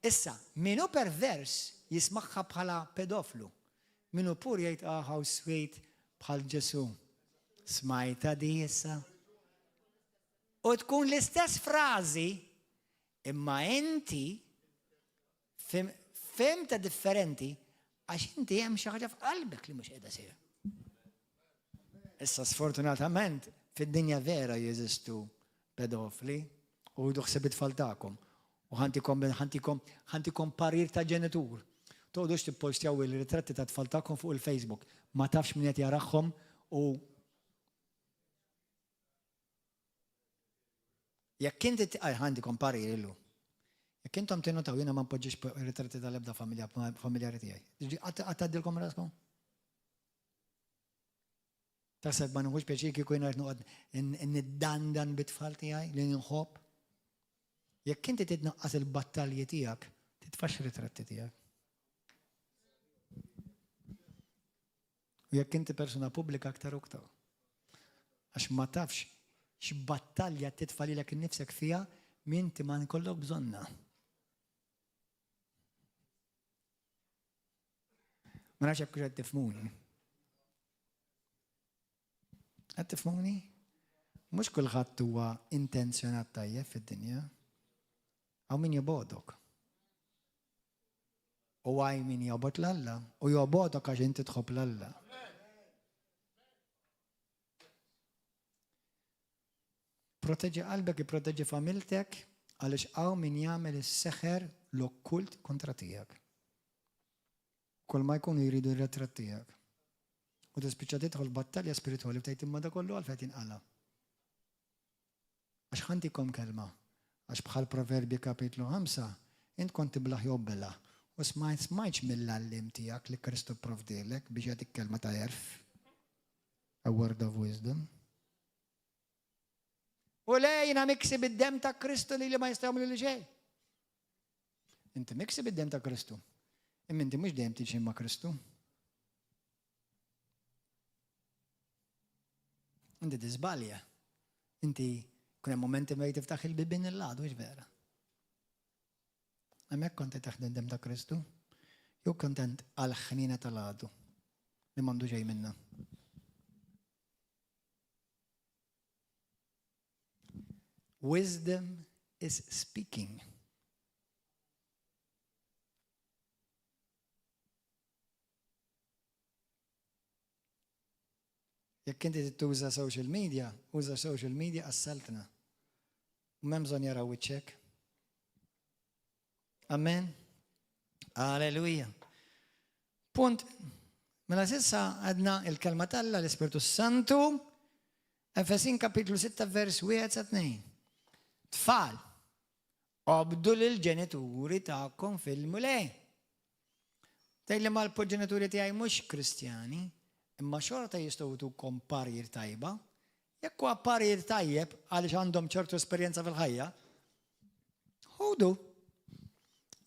Issa, min hu pervers jismagħha bħala pedoflu. Min hu pur jgħid ah how sweet bħal Ġesù. Smajtha di issa? U tkun l-istess frażi imma inti fhimtha differenti għax inti hemm xi ħaġa f'qalbek li mhux qiegħda sejra. Issa sfortunatament fid-dinja vera jeżistu pedofli u ħudu ħsieb it-tfal tagħkom. U ħantikom ħantikom ħantikom parir ta' ġenitur. Toqgħodux tippostjaw il-ritratti ta' tfal tagħkom fuq il-Facebook. Ma tafx min qed jarahom u Jekk inti ħantikom parir illum. Jekk intom tinnotaw jiena ma npoġġix ritratti tal-ebda familja familjari tiegħi. Qatt tgħaddilkom raskom? Taħseb ma nieħux pjaċir kieku jiena qed noqgħod niddandan bit-tfal tiegħi li nħobb? Jekk inti titnaqqas il-battalji tiegħek, titfax ritratti tiegħek. U jekk inti persuna pubblika aktar u aktar. Għax ma tafx x'battalja titfa' lilek innifsek fiha minti ma nkollok bżonna. Ma nafx jekk qed tifhmuni. Qed tifhmuni? Mhux kulħadd huwa intenzjonat tajjeb fid-dinja. Hawn min jobgħodok. U hawn min jobgħod 'l Alla u jobgħodok għax inti tħobb 'l Alla. Proteġi qalbek, ipproteġi familtek, għaliex hawn min jagħmel is-seħer l-okkult kontra tiegħek. Kull ma jkunu jridu r-retratt tiegħek. U tispiċċa tidħol f'battalja spiritwali u tgħid imma da kollu għalfejn qed jinqala'. Għax ħa ntikom kelma, għax bħal Proverbji kapitlu 5, int kont tiblah jew belgħa, u smajt smajtx mill-għalliem tiegħek li Kristu pprovdielek biex jagħtik kelma ta' għerf, a word of wisdom. U le jiena miksi bid-demm ta' Kristu li li ma jista' jagħmlu xejn. Inti miksi bid-demm ta' Kristu. Imma inti mhux dejjem tiġi ma' Kristu. Inti tiżbalja. Inti kun hemm momenti meta tiftaħ il-bibien il-għadu, vera. Hemmhekk kont qed taħdem demm ta' Kristu, jew kontent għall-ħniena tal-għadu li m'għandu xejn minna. Wisdom is speaking. Jekk inti tuża social media, uża social media għas-saltna. U m'hemm bżonn jaraw wiċċek. Amen. Alleluja. Punt. Mela s'issa għadna il-kelma t'Alla, l-Ispirtu Santu, Efesin kapitlu 6 vers 1 sa 2. Tfal, Obdu lill-ġenituri tagħkom fil-Mulej. Tgħidli ma l-ġenituri tiegħi mhux Kristjani, imma xorta jistgħu jtukom parir tajba. Jekk huwa parir tajjeb għaliex għandhom ċertu esperjenza fil-ħajja, ħudu.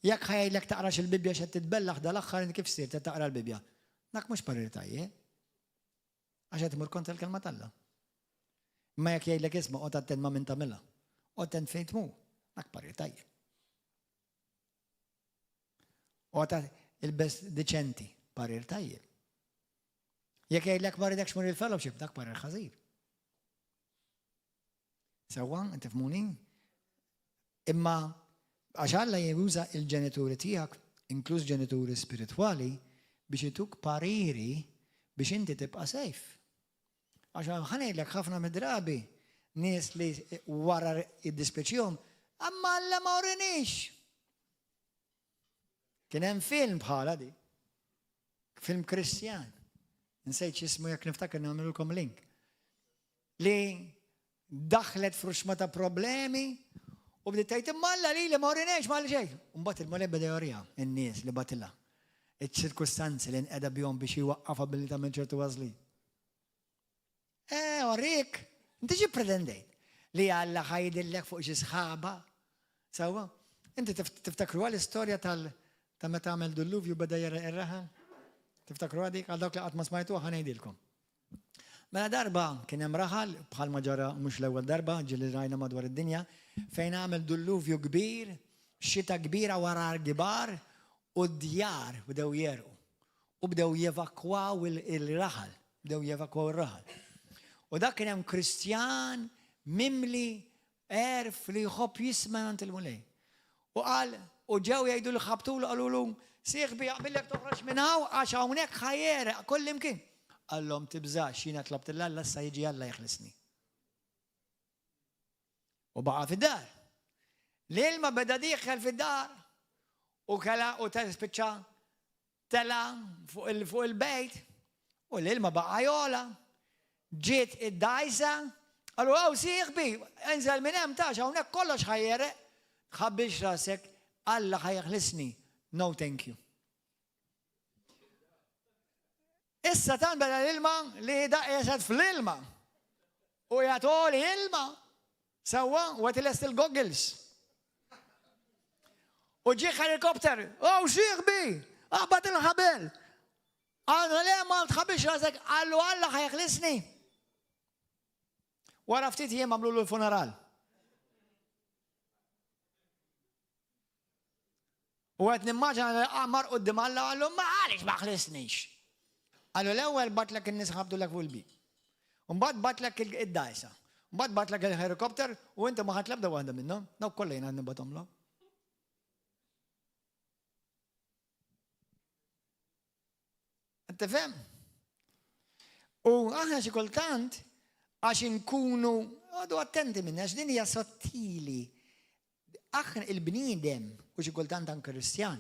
Jekk ħa jgħidlek taqrax il-Bibbja x'qed titbellaħ dal-aħħar inti kif sirt qed taqra l-Bibbja. Dak mhux parir tajjeb. Għax qed imur kontra l-kelma t'Alla. Imma jekk jgħidlek isma' qgħod attent ma' min tagħmilha. Qgħod attent fejn tmur. Dak parir tajjeb. Qgħod ilbes diċenti, parir tajjeb. Jekk jgħidlek ma rridekx mur il-fellowship, dak parir ħażin. Sewwa, tifhmuni? Imma għax Alla juża il-ġenituri tiegħek, inkluż ġenituri spiritwali, biex ituk pariri biex inti tibqa' safe. Għax ħa ngħidlek ħafna mid-drabi nies li wara jiddispjaċihom, imma Alla ma urinix. Kien hemm film bħala di. Film Kristjan. Nsejt x'ismu jekk niftakar nagħmilulkom link. Li daħlet f'ruxma ta' problemi u bdiet tgħid imma Alla lili ma urinex ma xejn. Mbagħad il-Mulej beda joriha in-nies li batilha. Iċ-ċirkustanzi li nqeda bihom biex iwaqqafha billi tagħmel ċertu għażliet. Eh, orik, inti xi pretendejt? Li Alla ħa jidillek fuq xi sħaba? Sewwa? Inti tiftakru l-istorja tal ta' meta għamel dulluvju beda jara ir-raħal? Tiftakru dik għal dawk li qatt ma smajtuha ħa ngħidilkom. Mela darba kien hemm raħal bħalma ġara mhux l-ewwel darba ġieli rajna madwar id-dinja fejn għamel dulluvju kbir, xita kbira wara kbar u d-djar bdew jerqu. U bdew jevakwaw il-raħal, bdew jevakwaw ir-raħal. U dak kien hemm Kristjan mimli għerf li jħobb jisma' għand il-Mulej. U qal, u ġew jgħidu li ħabtulu qalulu, sieħbi jaqbillek toħroġ minn hawn għax hawnhekk ħa jegħreq kullimkien. Qallhom tibżax, jiena tlabt 'il Alla issa jiġi Alla jeħlisni. U baqa' fid-dar. L-ilma beda dieħel fid-dar u kela u spiċċa Tela' fuq il-bejt u l-ilma baqa' jogħla. Ġiet id-dgħajsa, qalu hawn sieħbi, inżel minn hemm tax hawnhekk kollox ħa jegħreq. Tħabbilx rasek, Alla ħa jeħlisni. No thank you. Issa tant beda l-ilma li da qiegħed fl-ilma. U jagħtoli ilma. Sewwa, u qed ilest il-goggles. U ġie helikopter, oh sieħbi, aqbad il-ħabel. Għallu le ma tħabbilx rasek, għallu Alla ħa jeħlisni. Wara ftit jiem għamlu l-funeral. U qed nimmaġina li qamar quddiem Alla qallu ma għaliex ma ħlisnix. Qallu l-ewwel batlek in-nies ħabdulek fuq il-bib. Mbagħad batlek id-dgħajsa. Mbagħad batlek il-helikopter u inti ma ħadt l-ebda waħda minnhom. Dawk kollha jiena nibathomlok. Tifhem? U aħna xi kultant għax inkunu għadu attenti minna, għax din hija sottili. Aħna il-bniedem, u xi kultant anke Kristjan,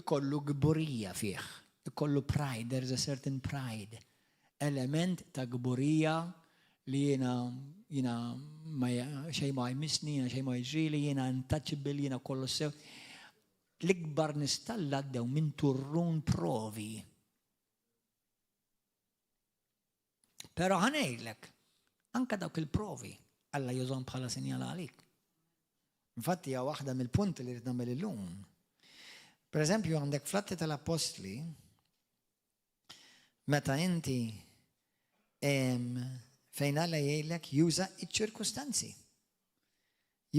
ikollu kburija fih, ikollu pride, there is a certain pride, element ta' kburija li jiena jiena ma xejn ma jmissni, jiena xejn ma jiġrili, jiena untouchable, jiena kollox sew. L-ikbar nies t'Alla għaddew minn turrun provi. Però ħa ngħidlek, anke dawk il-provi Alla jużhom bħala sinjal għalik. Infatti hija waħda mill-punti li rrid nagħmel illum. Per eżempju għandek fl-Atti tal-Appostli meta inti fejn Alla jgħidlek juża iċ-ċirkustanzi.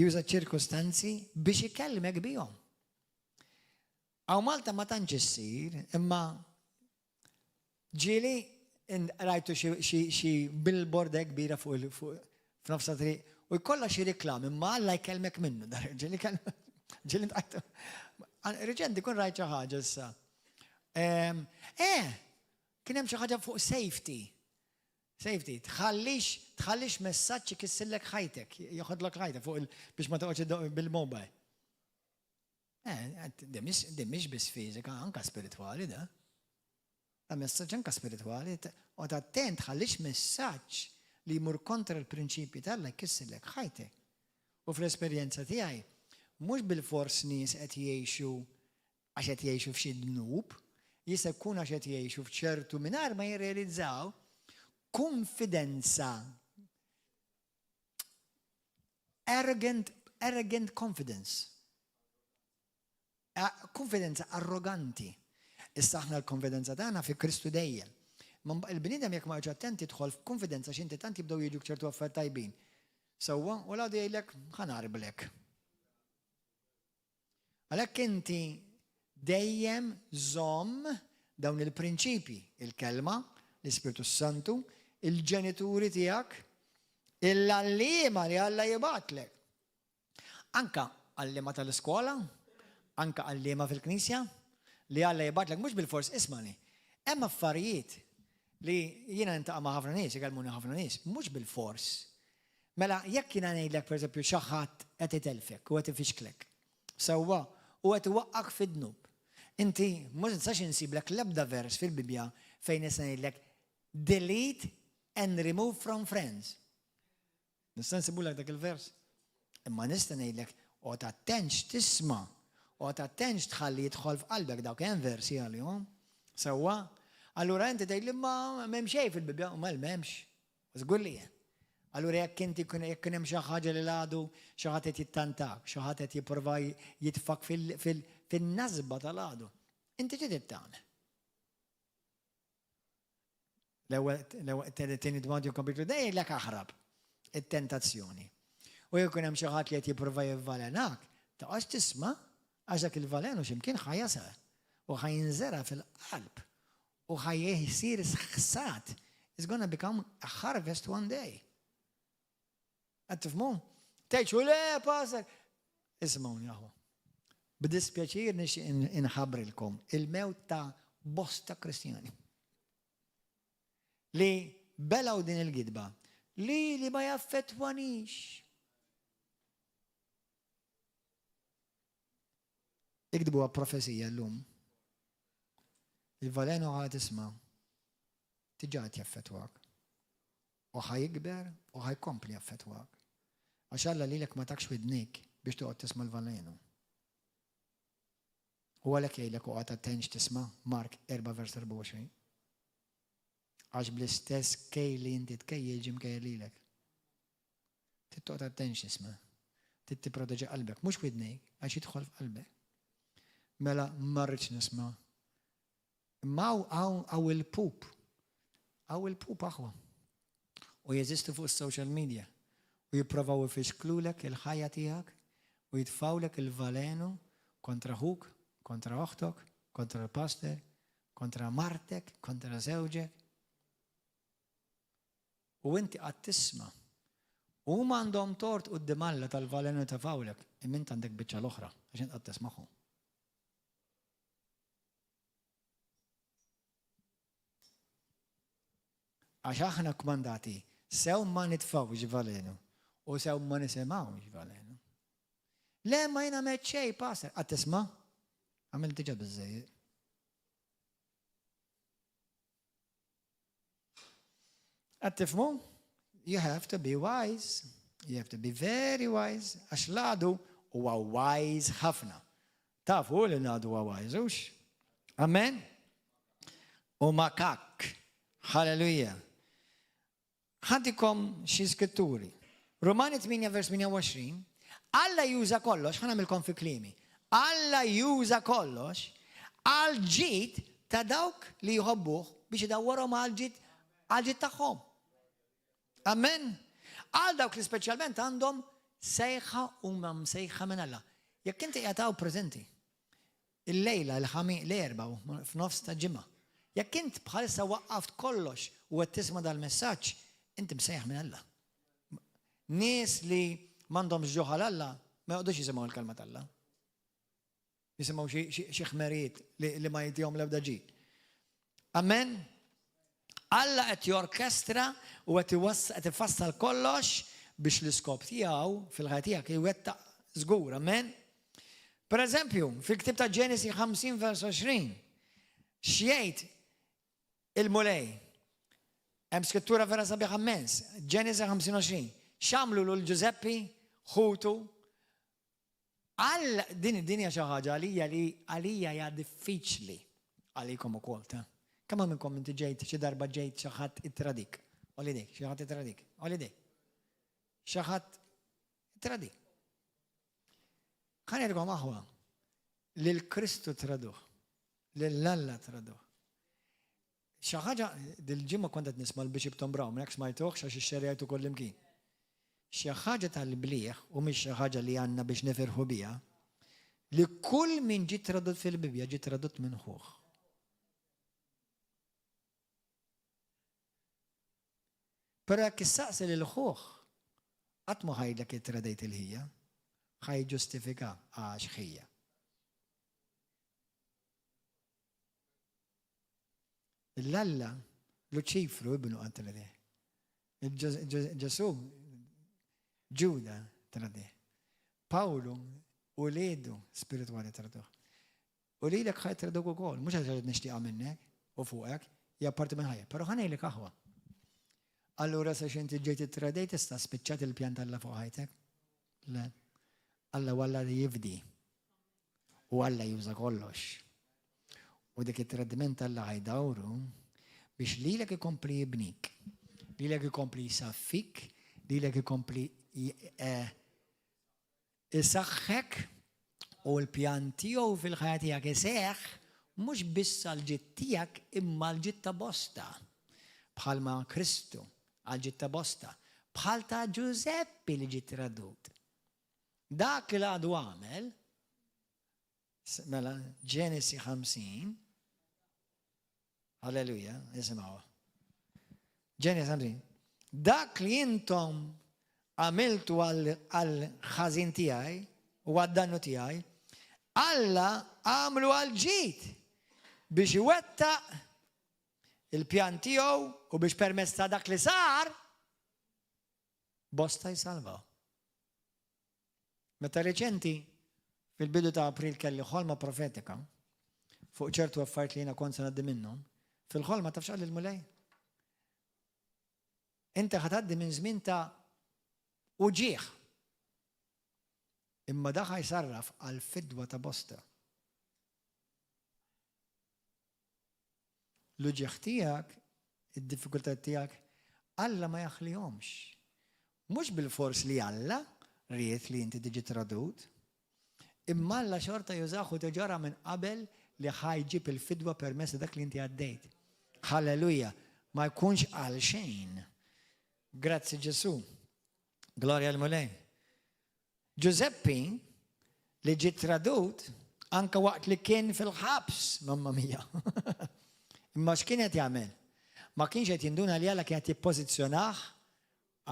Juża ċ-ċirkustanzi biex ikellmek bihom. Hawn Malta ma tantx issir, imma Ġieli rajtu xi billboard hekk kbira fuq f'nofs ta' triq u jkollha xi reklam imma Alla jkellmek minnu. Ġieli ġieli ntqajtu. Reċenti kun rajt xi ħaġa issa. Eh, kien hemm xi ħaġa fuq safety. Safety, tħallix tħallix messaġġ ikissillek ħajtek, joħodlok ħajtek fuq biex ma toqgħodx bil-mobile. Eh, din mhix biss fiżika, anka spiritwali da. Da messaġġ anka spiritwali, u ta' attent ħallix messaġġ li jmur kontra l-prinċipji t'Alla jkissirlek ħajtek. U fl-esperjenza tiegħi, mhux bilfors nies qed jgħixu għax qed jgħixu f'xi dnub, jista' jkun għax qed jgħixu f'ċertu mingħajr ma jirrealizzaw kunfidenza arrogant, arrogant confidence. Kunfidenza arroganti. Issa aħna l-konfidenza tagħna fi Kristu dejjem. Il-bniedem jekk ma attent jidħol f'kunfidenza x'inti tant jibdew jiġu ċertu affarijiet tajbin. Sewwa, u l-għadu jgħidlek ħa nagħrblek. Għalhekk inti dejjem żomm dawn il-prinċipji, il-kelma, l-Ispirtu Santu, il-ġenituri tiegħek, il-għalliema li Alla jibgħatlek. Anka għalliema tal-iskola, anka għalliema fil-knisja, li Alla jibgħatlek mhux bilfors ismani. Hemm affarijiet li jiena nintaqa' ma' ħafna nies, ikellmuni ħafna nies, mhux bilfors. Mela jekk jiena ngħidlek pereżempju xi ħadd qed itelfek u qed ifixklek, sewwa, u qed iwaqqgħek fid-dnub, inti ma nistax insiblek l-ebda vers fil-Bibbja fejn nista' ngħidlek delete and remove from friends. Nista' nsibulek dak il-vers? Imma nista' ngħidlek oqgħod attent x'tisma', oqgħod attent x'tħalli jidħol f'qalbek dawk hemm versi għalihom. Sewwa? Allura inti tgħidli ma m'hemm xejn fil-Bibbja, u mal m'hemmx. Żgur li hemm. Allura jekk inti jekk kien hemm xi ħaġa li l-għadu xi ħadd qed jittantak, xi ħadd qed jipprova jitfak fil-nasba tal-għadu, inti xi trid tagħmel? L-ewwel tieni Timotju kapitlu dejlek aħrab it-tentazzjoni. U jekk hemm xi ħadd li qed jipprova jivvalenak, taqgħodx tisma' għax dak il-valenu x'imkien ħa jasal u ħa jinżera fil-qalb u ħa jsir ħsad. It's gonna become a harvest one day. Qed tifhmu? Tgħidx u le, pastor. Isimgħuni aħwa. B'dispjaċir nixtieq inħabbrilkom il-mewt ta' bosta Kristjani. Li belgħu din il-gidba li li ma jaffettwanix. Iktbuha profezija llum. Il-valenu ħa tisma' diġà qed jaffettwak. U ħa jikber u ħa jkompli jaffettwak. Għax Alla lilek ma takx widnejk biex toqgħod tisma' l-valenu. U għalhekk jgħidlek oqgħod attent x'tisma', Mark 4 vers 24. Għax bl-istess kejl li inti tkejjel ġie mkejjel lilek. Trid toqgħod attent x'tisma'. Trid tipproteġi qalbek, mhux widnejk, għax jidħol f'qalbek. Mela ma rridx nisma'. Imma hawn hawn il-pup. Hawn il-pup aħwa. U jeżistu fuq is-social media. U jipprovaw ifixklulek il-ħajja tiegħek u jitfgħulek il-valenu kontra ħuk, kontra oħtok, kontra l-pastor, kontra martek, kontra żewġek. U inti qgħadt tisma'. Huma għandhom tort quddiem Alla tal-valenu li tefgħulek, imma int għandek biċċa l-oħra għax int qgħadt tismagħhom. Għax aħna kmandati sew ma nitfgħux valenu u sew ma nisimgħux valenu. Le ma jiena m'għedt xejn, pastor. Qatt tisma'? Għamilt diġà biżżejjed. Qed tifhmu? You have to be wise. You have to be very wise. Għax l-għadu huwa wise ħafna. Tafu li l-għadu huwa wise, hux? Amen? U makak. Halleluja. Ħantikom xi skritturi. Rumani 8 vers 28, Alla juża kollox, ħa nagħmilkom fi kliemi. Alla juża kollox għal ġid ta' dawk li jħobbuh biex idawwarhom għal ġid għal ġid tagħhom. Amen. Għal dawk li speċjalment għandhom sejħa huma msejħa minn Alla. Jekk inti qiegħed hawn preżenti, illejla l-ħami l-erba' f'nofs ta' ġimgħa. Jekk int bħalissa waqqaft kollox u qed tisma' dal-messaġġ, inti msejjaħ minn Alla. Nies li m'għandhomx ġuħ għal Alla ma joqgħodux jisimgħu l-kelma t'Alla. Jisimgħu xi ħmerijiet li ma jtihom l-ebda ġid. Amen. Alla qed jorkestra u qed qed ifassal kollox biex l-iskop tiegħu fil-ħajja tiegħek iwettaq żgur. Amen. Per eżempju, fil-ktieb ta' Ġenesi 50 vers 20, x'jgħid il-Mulej? Hemm skrittura vera sabiħa mmens, Ġenesi 50 20. X'għamlu lil Ġużeppi, ħutu? Għal din id-dinja xi ħaġa għalija li għalija hija diffiċli għalikom ukoll ta'. Kemm minnkom inti ġejt xi darba ġejt xi ħadd ittradik? Għoli dik, xi ħadd ittradik. Għoli dik. Xi ħadd ittradik. Ħa ngħidilkom aħwa, lil Kristu traduh, lil Alla traduh. Xi ħaġa, dil-ġimgħa kont qed nisma' l-Bishop Tom Brown, jekk smajtuhx għax ixxerjajtu kullimkien. Xi ħaġa tal-blieh u mhix xi ħaġa li għandna biex nifirħu biha, li kull min ġie tradott fil-Bibbja ġie tradott minn ħuh. Però jekk issaqsi lil ħuh, qatt mhu ħa jgħidlek ittradejt il-ħija, ħa jiġġustifika għax ħija. L-Alla, Luċifru ibnu qatt tradih. Ġesù, Ġuda tradih. Pawlu, uliedu spiritwali traduh. U lilek ħa jtreduk ukoll, mhux għax qed nixtieqha minnek u fuqek, hija parti minn ħajja, però ħa ngħidlek aħwa. Allura sa x'inti ġejt ittradejt issa spiċċat il-pjan t'Alla fuq ħajtek? Le. Alla hu Alla li jifdi. U Alla juża kollox. U dik it-tradiment Alla ħa jdawru biex lilek ikompli jibnik, lilek ikompli jsaffik, lilek ikompli eh, Isaħħek u l-pjan tiegħu fil-ħajja tiegħek iseħħ mhux biss għall-ġid tiegħek imma għall-ġid ta' bosta. Bħalma Kristu għall-ġid ta' bosta. Bħal ta' Ġużeppi li ġie tradut. Dak li għadu għamel, mela Ġenesi 50, Halleluja, isimgħuha. Ġenesi 50. Dak li intom għamiltu għall-ħażin tiegħi u għad-dannu tiegħi, Alla għamlu għall-ġid biex iwettaq il-pjan tiegħu u biex permezz ta' dak li sar bosta jsalvaw. Meta reċenti, fil-bidu ta' April kelli ħolma profetika fuq ċertu affarijiet li jiena kont se ngħaddi minnhom, fil-ħolma taf x'qalli l-Mulej? Inti ħa tgħaddi minn żmien ta' uġigħ. Imma dak ħa jsarraf għal fidwa ta' bosta. L-uġigħ tiegħek, id-diffikultajiet tiegħek, Alla ma jaħlihomx. Mhux bilfors li Alla ried li inti tiġi tradut, imma Alla xorta jużah u diġà ra minn qabel li ħa jġib il-fidwa permezz ta' dak li inti għaddejt. Hallelujah! Ma jkunx għalxejn. Grazzi Ġesù. Glorja l-Mulej. Ġużeppi, li ġie tradut anke waqt li kien fil-ħabs, mamma mia. Imma x'kien qed jagħmel? Ma kienx qed jinduna li Alla kien qed jippożizzjonah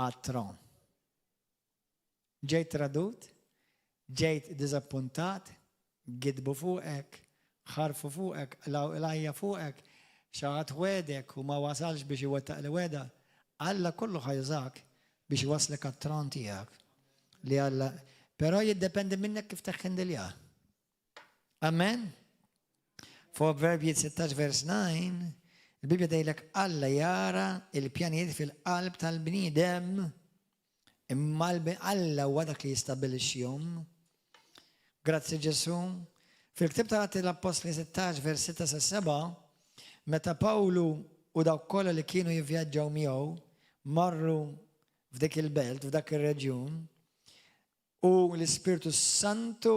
għat-tron. Ġejt tradut, ġejt diżappuntat, gidbu fuqek, ħarfu fuqek, qlgħu qlajja fuqek, xi ħadd wegħdek u ma wasalx biex iwettaq li wegħda, Alla kollu ħa jużak biex iwasslek għat-tron tiegħek li Alla però jiddependi minnek kif teħħindiljah. Amen. Proverbji 16 vers 9, il-Bibja tgħidlek Alla jara il-pjanijiet fil-qalb tal-bniedem imma Alla huwa dak li jistabilixxihom. Grazzi Ġesù. Fil-ktieb tal-Atti l-Appostli 16 vers 6 sa 7, meta Pawlu u dawk kollha li kienu jivvjaġġaw miegħu marru f'dik il-belt, f'dak ir-reġjun, u l-Ispirtu Santu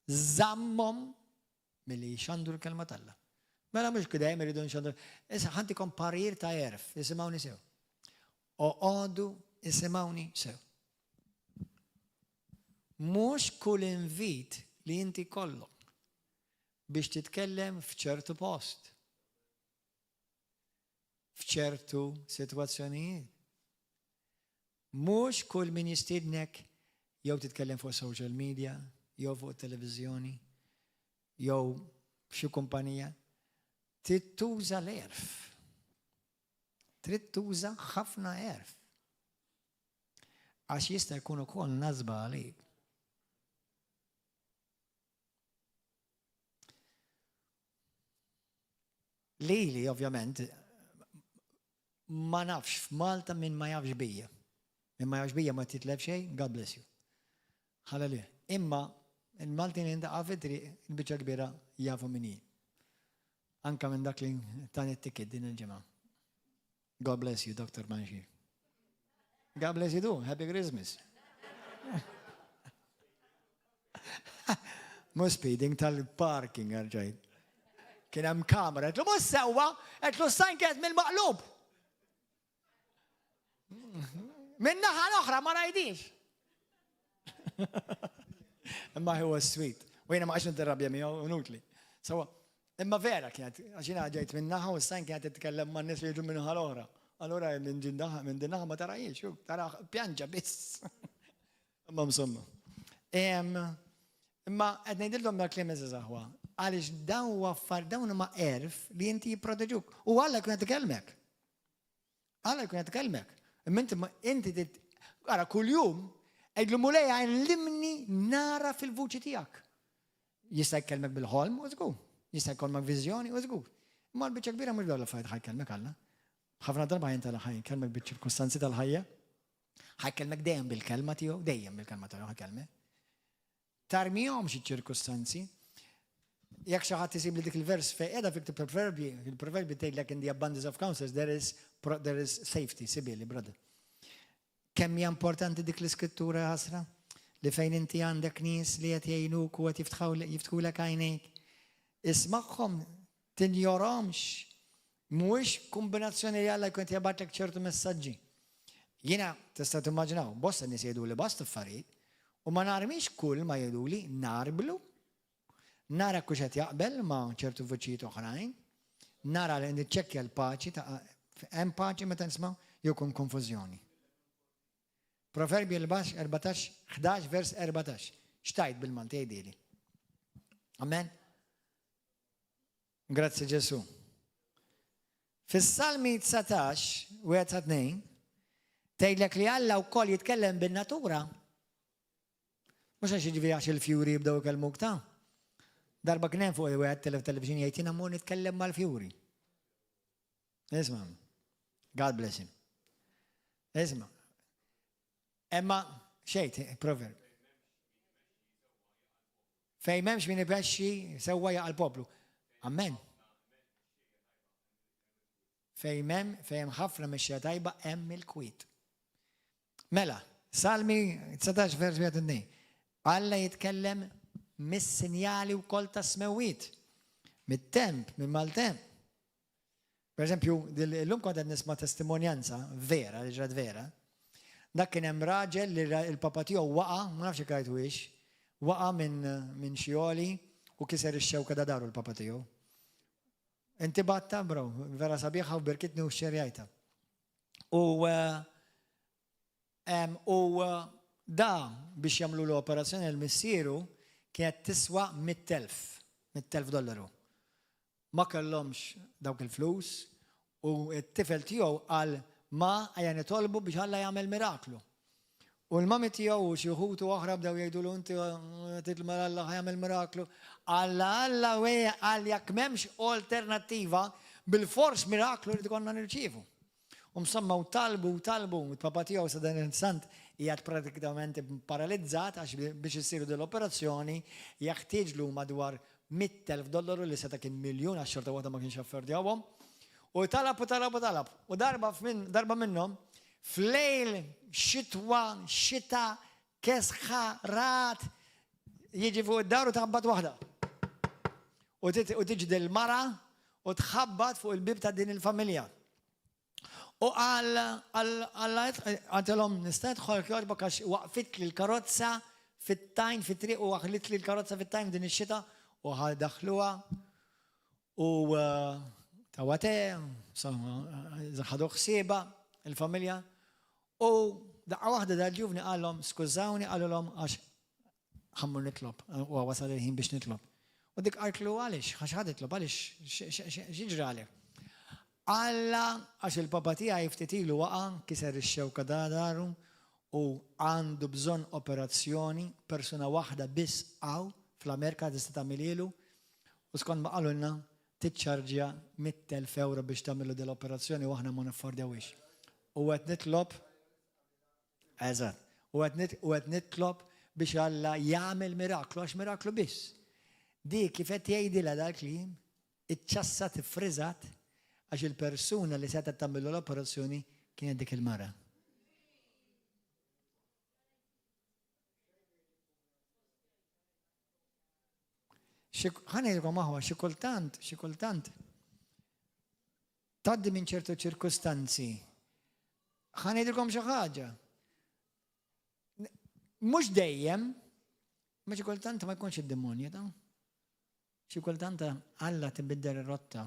żammhom milli jxandru l-kelma t'Alla. Mela mhux dejjem iridu nxandru. Issa ħa ntikom parir ta' għerf, isimgħuni sew. Oqogħdu isimgħuni sew. Mhux kull invit li inti jkollok biex titkellem f'ċertu post, f'ċertu sitwazzjonijiet. Mhux kull min jistiednek jew titkellem fuq social media, jew fuq televiżjoni, jew f'xi kumpanija, trid tuża l-għerf. Trid tuża ħafna għerf. Għax jista' jkun ukoll nasba għalik. Lili, ovvjament, ma nafx f'Malta min ma jafx bija. Min ma jafx bija ma titlef xejn, God bless you. Hallelujah. Imma il-Maltin li niltaqa' fit-triq, il-biċċa kbira jafu min jien. Anka minn dak li tani t-ticket din il-ġimgħa. God bless you, Dr. Manxi. God bless you too. Happy Christmas. Mhux speeding tal-parking għarġajt. Kien hemm kamera, għedtlu mhux sewwa, għedtlu s-sajn kienet mill-maqlub. Minn naħa l-oħra ma rajdix. Imma he was sweet. U jiena ma għax nitterrabja miegħu inutli. Sawa, imma vera kienet, għax jiena ġejt minn naħa u s-sajn kienet titkellem man nies li jiġu minn naħa l-oħra. Allura minn din naħa minn din naħa ma tarajiex, tara pjanġa biss. Imma insomma. Imma qed ngħidilhom dal-kliem għeżież aħwa, għaliex dawn huwa affar dawn huma għerf li inti jipproteġuk. U Alla jkun qed ikellmek. Alla jkun qed ikellmek. Imma inti inti ara kuljum għidlu Mulej għallimni nara fil-vuċi tiegħek. Jista' jkellmek bil-ħolm u żgur. Jista' jkollmek viżjoni u żgur. Imma l-biċċa kbira mhux dawn l-affarijiet ħa jkellmek Alla. Ħafna darba ħa ħa jkellmek biċ-ċirkustanzi tal-ħajja. Ħa jkellmek dejjem bil-kelma tiegħu, dejjem bil-kelma tiegħu ħa jkellmek. Tarmihomx iċ-ċirkustanzi. Jekk xi ħadd isib li dik il-vers fejn qiegħda fi ktib tal-Proverbji, il-Proverbji tgħidlek in the abundance of counsels there is, there is safety, sibili, brother. Kemm hija importanti dik l-iskrittura ħasra? Li fejn inti għandek nies li qed jgħinuk u qed jiftħulek għajnejk. Ismagħhom, tinjorhomx. Mhuwiex kumbinazzjoni li Alla jkun qed jibgħatlek ċertu messaġġi. Jiena tista' timmaġinaw, bosta nies jgħiduli bosta affarijiet u ma narmix kull ma jgħiduli, narblu, nara hux qed jaqbel ma' ċertu vuċijiet oħrajn, nara li niċċekkja l-paċi ta' hemm paċi meta nisma' jew kun konfużjoni. Proverbji 14, 11 vers 14. X'tgħid bil-Malti għidili. Amen. Grazzi Ġesù. Fis-Salmi 19, 1 sa 2, tgħidlek li Alla wkoll jitkellem bin-natura. Mhux għax jiġifieri għax il-fjuri jibdew ikellmuk ta'. Darba kien hemm fuq il-wieħed television jgħid jiena mmur nitkellem mal-fjuri. Isma'. God bless him. Isma'. Imma xejt, proverb. Fejn m'hemmx min imexxi sewwa jaqa' l-poplu. Amen. Fejn hemm fejn hemm ħafna mexxija tajba hemm il-kwiet. Mela, Salmi 19 vers 2. Alla jitkellem mis-sinjali wkoll ta' smewwiet. Mit-temp, minn maltemp. Per eżempju, illum kont qed nisma' testimonjanza vera, li ġrat vera. Dak kien hemm raġel li il-papa tiegħu waqa', ma nafx jekk rajtuhiex, waqa' minn min xi għoli u kiser ix-xewka ta' daru l-papa tiegħu. Inti batta, bro, vera sabiħa u berkitni u xerjajta. U eh, u da biex jagħmlu l-operazzjoni l-missieru kienet tiswa 100,000, 100,000 dollaru. Ma kellhomx dawk il-flus u t-tifel tiegħu qal ma ejja nitolbu biex Alla jagħmel miraklu. U l-mami tiegħu u xi ħutu oħra bdew jgħidulu inti titlu mela Alla ħa jagħmel miraklu. Alla Alla qal jekk m'hemmx alternattiva bilfors miraklu rrid ikollna nirċievu. U msomma u talbu u talbu, u l-papa tiegħu sa dan il-sant qiegħed pratikament paralizzat għax biex issiru din l-operazzjoni jeħtieġlu madwar 100,000 dollaru li seta' kien miljun għax xorta waħda ma kienx jaffordjawhom. U talab u talab u talab. U darba darba minnhom flejl xitwa xita kesħa rat jiġi fuq id-dar u tħabbat waħda. U tiġi dil-mara u tħabbat fuq il-bib ta' din il-familja. U qal, għaltilhom nista' nidħol jogħġbok għax waqfitli l-karozza fit-tajn fit-triq u waħlitli l-karozza fit-tajn din ix-xita u daħluha u eh, tawha te, ħadu ħsieba il-familja u daqqa waħda dal-ġuvni qalhom skużawni qalulhom għax Ħa mmur nitlob, huwa wasal il-ħin biex nitlob. U dik qaltlu għaliex, għax ħa titlob, għaliex, x'ġralek? Alla, għax il-papa tiegħi ftit ilu waqa', kiser ix-xewka ta' daru u għandu bżonn operazzjoni, persuna waħda biss hawn fl-Amerika tista' tagħmilhielu u skont ma qalulna tiċċarġja 100,000 ewro biex tagħmillu din l-operazzjoni u aħna ma naffordjawhiex. U qed nitlob Eżatt. U qed nitlob biex Alla jagħmel miraklu għax miraklu biss. Di kif qed jgħidilha dal-kliem, iċċassat iffriżat għax il-persuna li setgħet tagħmillu l-operazzjoni kienet dik il-mara. Ħa ngħidilkom aħwa, xi kultant, xi kultant, tgħaddi minn ċertu ċirkustanzi. Ħa ngħidilkom xi ħaġa. Mhux dejjem, ma xi kultant ma jkunx id-demonju ta' xi kultant Alla tibiddel ir-rotta.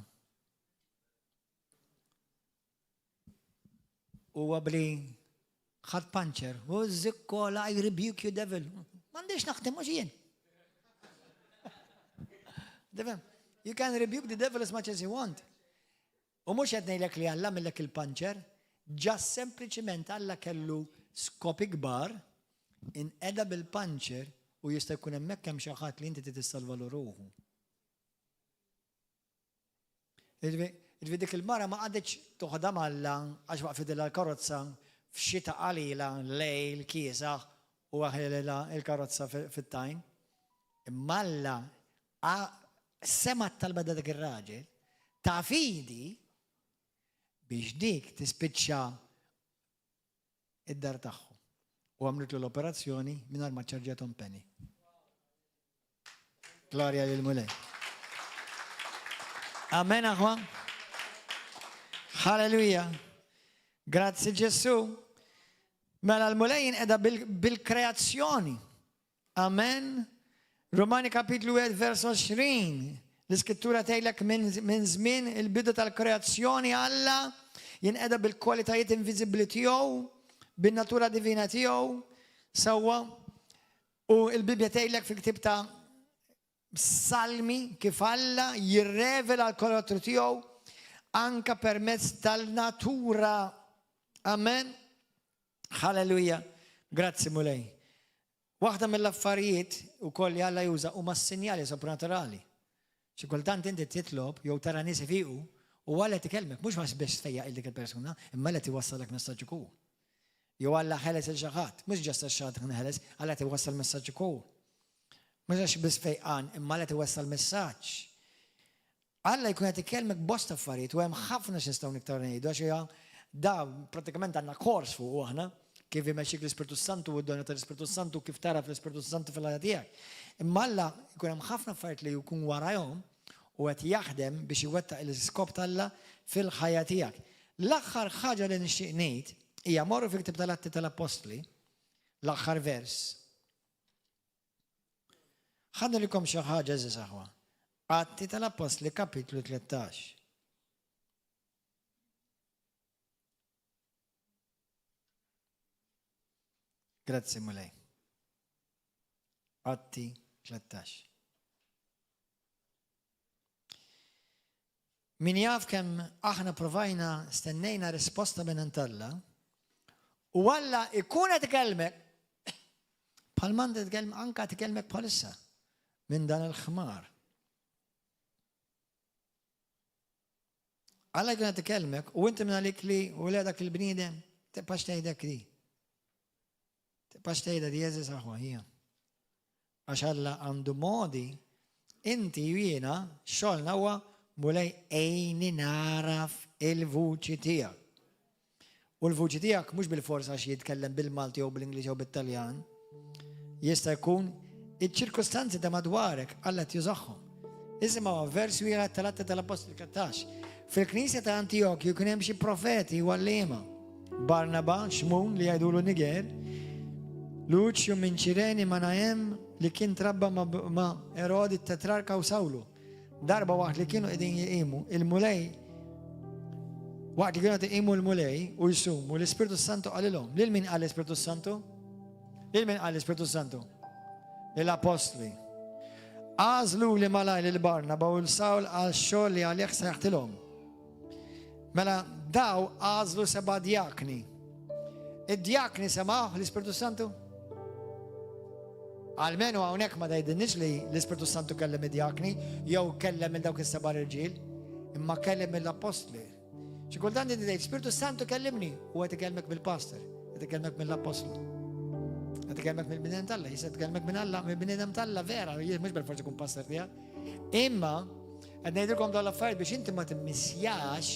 Huwa bli ħadd panċer, u zikkola, I rebuke you devil. M'għandix naħdem mhux jien. Tifhem? You can rebuke the devil as much as you want. U mhux qed ngħidlek li Alla millek il-panċer, ġas sempliċiment Alla kellu skopi kbar, inqeda bil-panċer u jista' jkun hemmhekk hemm xi ħadd li inti trid issalvalu ruħu. Jiġifieri dik il-mara ma qagħditx toħodha m'Alla għax waqfitilha l-karozza f'xita qalila, lejl kiesaħ u waħħlilha l-karozza fit-tajn. Imma Alla sema' t-talba ta' dak ir-raġel ta' fidi biex dik tispiċċa id-dar tagħhom u għamlitlu l-operazzjoni mingħajr ma ċċarġjathom penny. Glorja lil Mulej. Amen aħwa. Halleluja. Grazzi Ġesu. Mela l-Mulej jinqeda bil-kreazzjoni. Amen. Romani kapitlu 1 vers 20. L-iskrittura tgħidlek minn żmien il-bidu tal-kreazzjoni Alla jinqeda bil-kwalitajiet inviżibbli tiegħu, bin-natura divina tiegħu, sewwa. U l-Bibbja tgħidlek fil-ktieb ta' Salmi kif Alla jirrevela l-karattru tiegħu anka permezz tal-natura. Amen. Halleluja. Grazzi Mulej. Waħda mill-affarijiet ukoll li Alla juża huma s-sinjali sopranaturali. Xi kultant inti titlob jew tara nies ifiqu u Alla qed ikellmek mhux biex biex tfejjaq il dik il-persuna, imma Alla qed iwassalek messaġġ ukoll. Jew Alla ħeles il xi ħadd, mhux ġast għax xi ħadd nħeles, Alla qed iwassal messaġġ ukoll. Mhux għax biss fejqan, imma Alla qed iwassal messaġġ. Alla jkun qed ikellmek bosta affarijiet u hemm ħafna x'nistgħu niktar ngħidu għax hija da pratikament għandna kors fuq aħna kif imexxik l-Ispirtu Santu u d-doni tal-Ispirtu Santu kif tara fl-Ispirtu Santu fil-ħajja tiegħek. Imma Alla jkun hemm ħafna affarijiet li jkun warajhom u qed jaħdem biex iwettaq l-iskop t'Alla fil-ħajja tiegħek. L-aħħar ħaġa li nixtieq ngħid hija morru fil-ktieb tal-Atti tal-Appostli, l-aħħar vers. Ħa nurikom xi ħaġa għeżież aħwa. Atti tal-Appostli kapitlu 13. Grazzi Mulej. Atti 13. Min jaf kemm aħna provajna stennejna risposta minn Alla u Alla ikun qed ikellmek bħal m'għandha tkellem anka tkellmek bħalissa minn dan il-ħmar. Alla jkun qed ikellmek u inti minn għalik li u le dak il-bniedem tibqax tgħidek li. Tibqax tgħidha di jeżis aħwa hija. Għax Alla għandu modi, inti u jiena xogħolna huwa Mulej għinni nagħraf il-vuċi tiegħek. U l-vuċi tiegħek mhux bilfors għax jitkellem bil-Malti jew bl-Ingliż jew bit-Taljan. Jista' jkun iċ-ċirkustanzi ta' madwarek Alla qed jużahom. Isimgħu vers wieħed tal-Atti tal-Appostli 13. Fil-Knisja ta' Antijokju kien hemm xi profeti u għalliema. Barnaba, Xmun li jgħidulu Niger, Luċju minn Ċireni Manahem li kien trabba ma' Erodi t-tetrarka u Sawlu. Darba waqt li kienu qegħdin jqimu il-Mulej waqt li kienu qed iqimu l-Mulej u jsumu l-Ispirtu Santu qalilhom. Lil min qal l-Ispirtu Santu? Lil min qal l-Ispirtu Santu? Lill-Appostli. Għażlu li malajr lil Barnaba u l Sawl għal xogħol li għalih sejħtilhom. Mela daw għażlu seba' djakni. Id-djakni semgħuh l-Ispirtu Santu? Almenu hawnhekk ma tgħidilniex li l-Ispirtu Santu kellem id-djakni jew kellem minn dawk is-seba' irġiel, imma kellem mill-appostli. Xi kultant inti tgħid Spirtu Santu kellimni u qed ikellmek mill-pastor, qed ikellmek mill-appostlu. Qed ikellmek mill-bniedem t'Alla, jista' tkellmek minn Alla, mill-bniedem t'Alla vera, mhux bil-forsi kun pastor tiegħek. Imma qed ngħidilkom dawn l-affarijiet biex inti ma timmissjax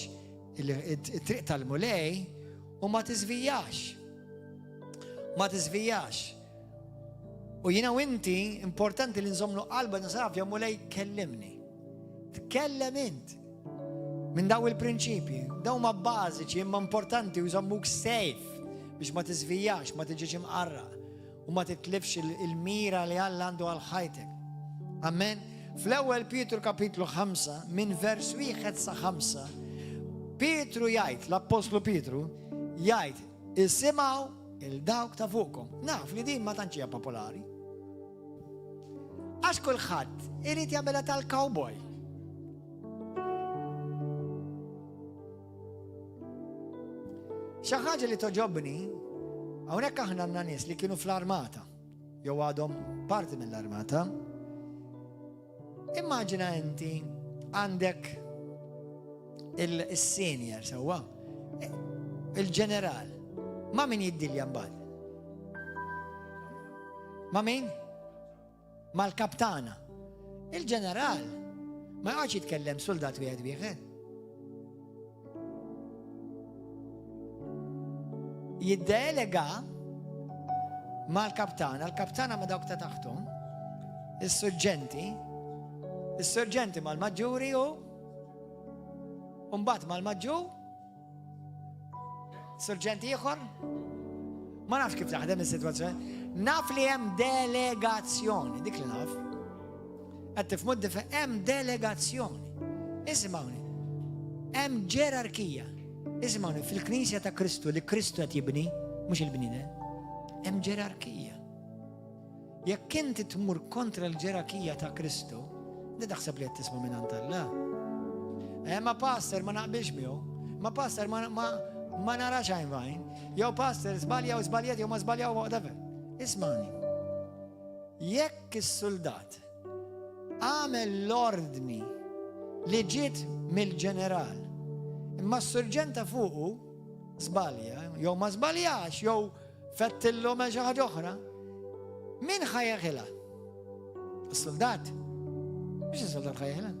it-triq tal-Mulej u ma tiżvijax. Ma tiżvijax. U jiena u inti importanti li nżommu qalba nasaf ja Mulej kellimni. Tkellem int minn daw il-prinċipji, daw ma bażiċi imma importanti u jżommuk safe biex ma tiżvijax, ma tiġix imqarra u ma titlifx il-mira li Alla għandu għal ħajtek. Amen. Fl-ewwel Pietru kapitlu 5 minn vers wieħed sa 5, Pietru jgħid, l-Appostlu Pietru jgħid, isimgħu il-dawk ta' fuqkom. Naf li din ma tantx hija popolari. Għax kulħadd irid jagħmilha tal-cowboy. Xi ħaġa li toġobni, hawnhekk aħna għandna nies li kienu fl-armata, jew għadhom parti mill-armata. Immaġina inti għandek il-senior sewwa, il-ġeneral, ma' min jiddilja mbagħad? Ma' min? Mal-kaptana. Il-ġeneral ma jqgħodx jitkellem suldat wieħed wieħed. Jiddelega mal-kaptana, l-kaptana ma dawk ta' taħtom, is-surġenti, is-surġenti mal-maġġuri u mbagħad mal-maġġur Surġent ieħor? Ma nafx kif taħdem is-sitwazzjoni. Naf li hemm delegazzjoni, dik li naf. Qed tifhmu hemm delegazzjoni. Isimgħuni. Hemm ġerarkija. Isimgħuni, fil-Knisja ta' Kristu li Kristu qed jibni, mhux il-bniedem, hemm ġerarkija. Jekk inti tmur kontra l-ġerarkija ta' Kristu, inti taħseb li qed tisma' mingħand Alla. Eh, ma pastor ma naqbilx miegħu. Ma pastor ma, ma, ma narax għajn fajn. Jew pastor żbalja u żbaljat jew ma żbaljaw whatever. Ismani. Jekk is-soldat għamel l-ordni li ġiet mill-ġeneral, imma s-surġenta fuqu żbalja, jew ma żbaljax, jew Fettillu ma xi ħaġa oħra. Min ħa jeħilha? Is-soldat. Mhux is-soldat ħa jeħilha.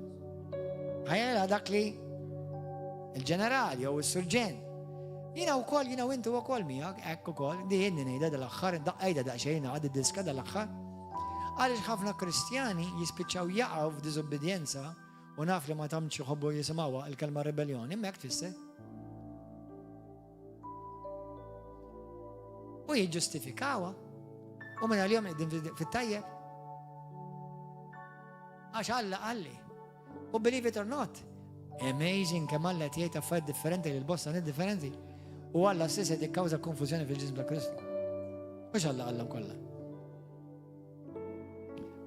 Ħa jeħilha dak li il-ġeneral jew is-surġent. Jiena wkoll, jiena u inti wkoll miegħek, hekk ukoll, di jenni ngħidha dal-aħħar, daqqajda daqsxejn għad id-diska dal-aħħar. Għaliex ħafna Kristjani jispiċċaw jaqgħu f'diżubbidjenza u naf li ma tantx iħobbu jisimgħuha il-kelma ribelljoni, imma hekk tfisser. U jiġġustifikawha. U minn għalihom qegħdin fit-tajjeb. Għax Alla qalli. U believe it or not, amazing kemm Alla qed jgħid affarijiet differenti lil bosta nies differenti. U Alla stess qed jikkawża konfużjoni fil-ġism ta' Kristu. Mhux Alla qallhom kollha.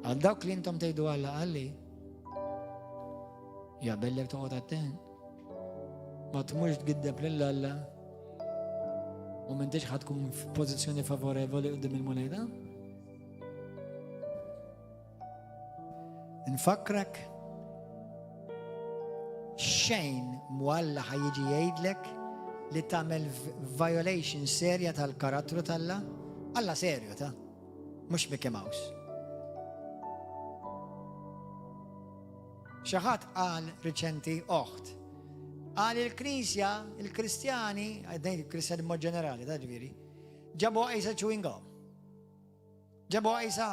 Għal dawk li intom tgħidu Alla qalli, jaqbellek toqgħod attent. Ma tmurx tgiddeb lil Alla u m'intix ħa tkun f'pożizzjoni favorevoli qudiem il-Mulej da? Nfakrak xejn mu Alla ħa jiġi jgħidlek li tagħmel violation serja tal-karattru t'Alla. Alla serju ta' mhux Mickey Mouse. Xi ħadd qal riċenti oħt. Qal il-Knisja, il-Kristjani, ngħid il-Kristjani mod ġenerali, ta' ġifieri, ġabu qisha chewing gum. Ġabu qisha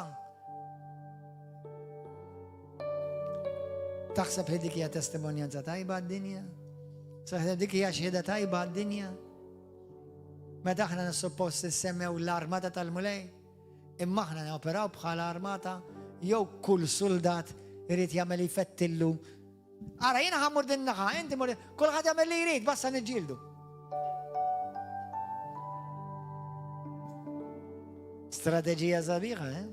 Taħseb li dik hija testimonjanza tajba għad-dinja? Taħseb dik hija xhieda tajba għad-dinja? Meta aħna suppost nissemmew l-armata tal-Mulej? Imma aħna noperaw bħala armata jew kull suldat irid jagħmel jfettillu. Ara jiena ħa mmur din naħa, inti mur kulħadd jagħmel li jrid, basta niġġieldu. Strateġija sabiħa, eh?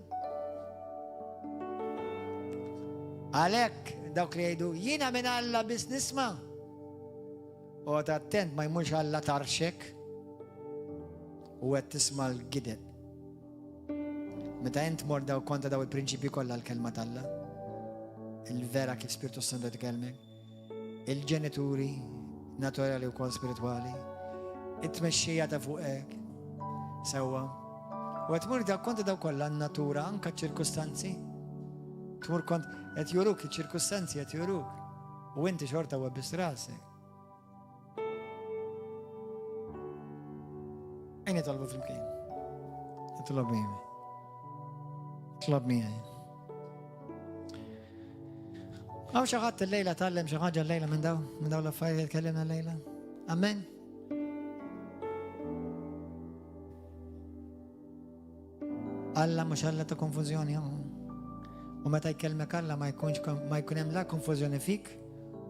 Għalhekk dawk li jgħidu jiena minn Alla biss nisma'. Oqgħod attent ma jmurx Alla tarxek u qed tisma' l-gideb. Meta int mor daw kontra daw il-prinċipji kollha l-kelma t'Alla, il-vera kif Spiritu Santu tkellmek, il-ġenituri naturali u kol spiritwali, it-tmexxija ta' fuqek, sewwa. U qed tmur kontra daw kollha n-natura, anke ċ-ċirkustanzi. Tmur kont qed juruk iċ-ċirkustanzi qed juruk. U inti xorta webbis rasek. Ejja nitolbu flimkien. Itlob miegħi. Itlob miegħi. Hawn xi ħadd illejla tgħallem xi ħaġa llejla minn daw, minn daw l-affarijiet li tkellimna llejla. Amen. Alla mhux Alla ta' konfużjoni. U meta jkellmek Alla ma jkunx ma jkun hemm la konfużjoni fik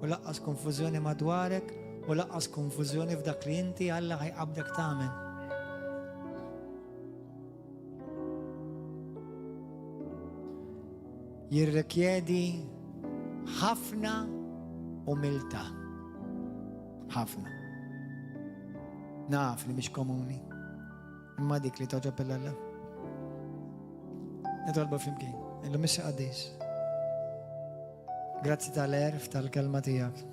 u laqqas konfużjoni madwarek u laqqas konfużjoni f'dak li inti Alla ħajqabdek tagħmel. Jirrikjedi ħafna umiltà. Ħafna. Naf li mhix komuni. Imma dik li toġob 'il Alla. Nitolbu flimkien. Illum issa qaddis. Grazzi tal-erf tal-kelma tiegħek.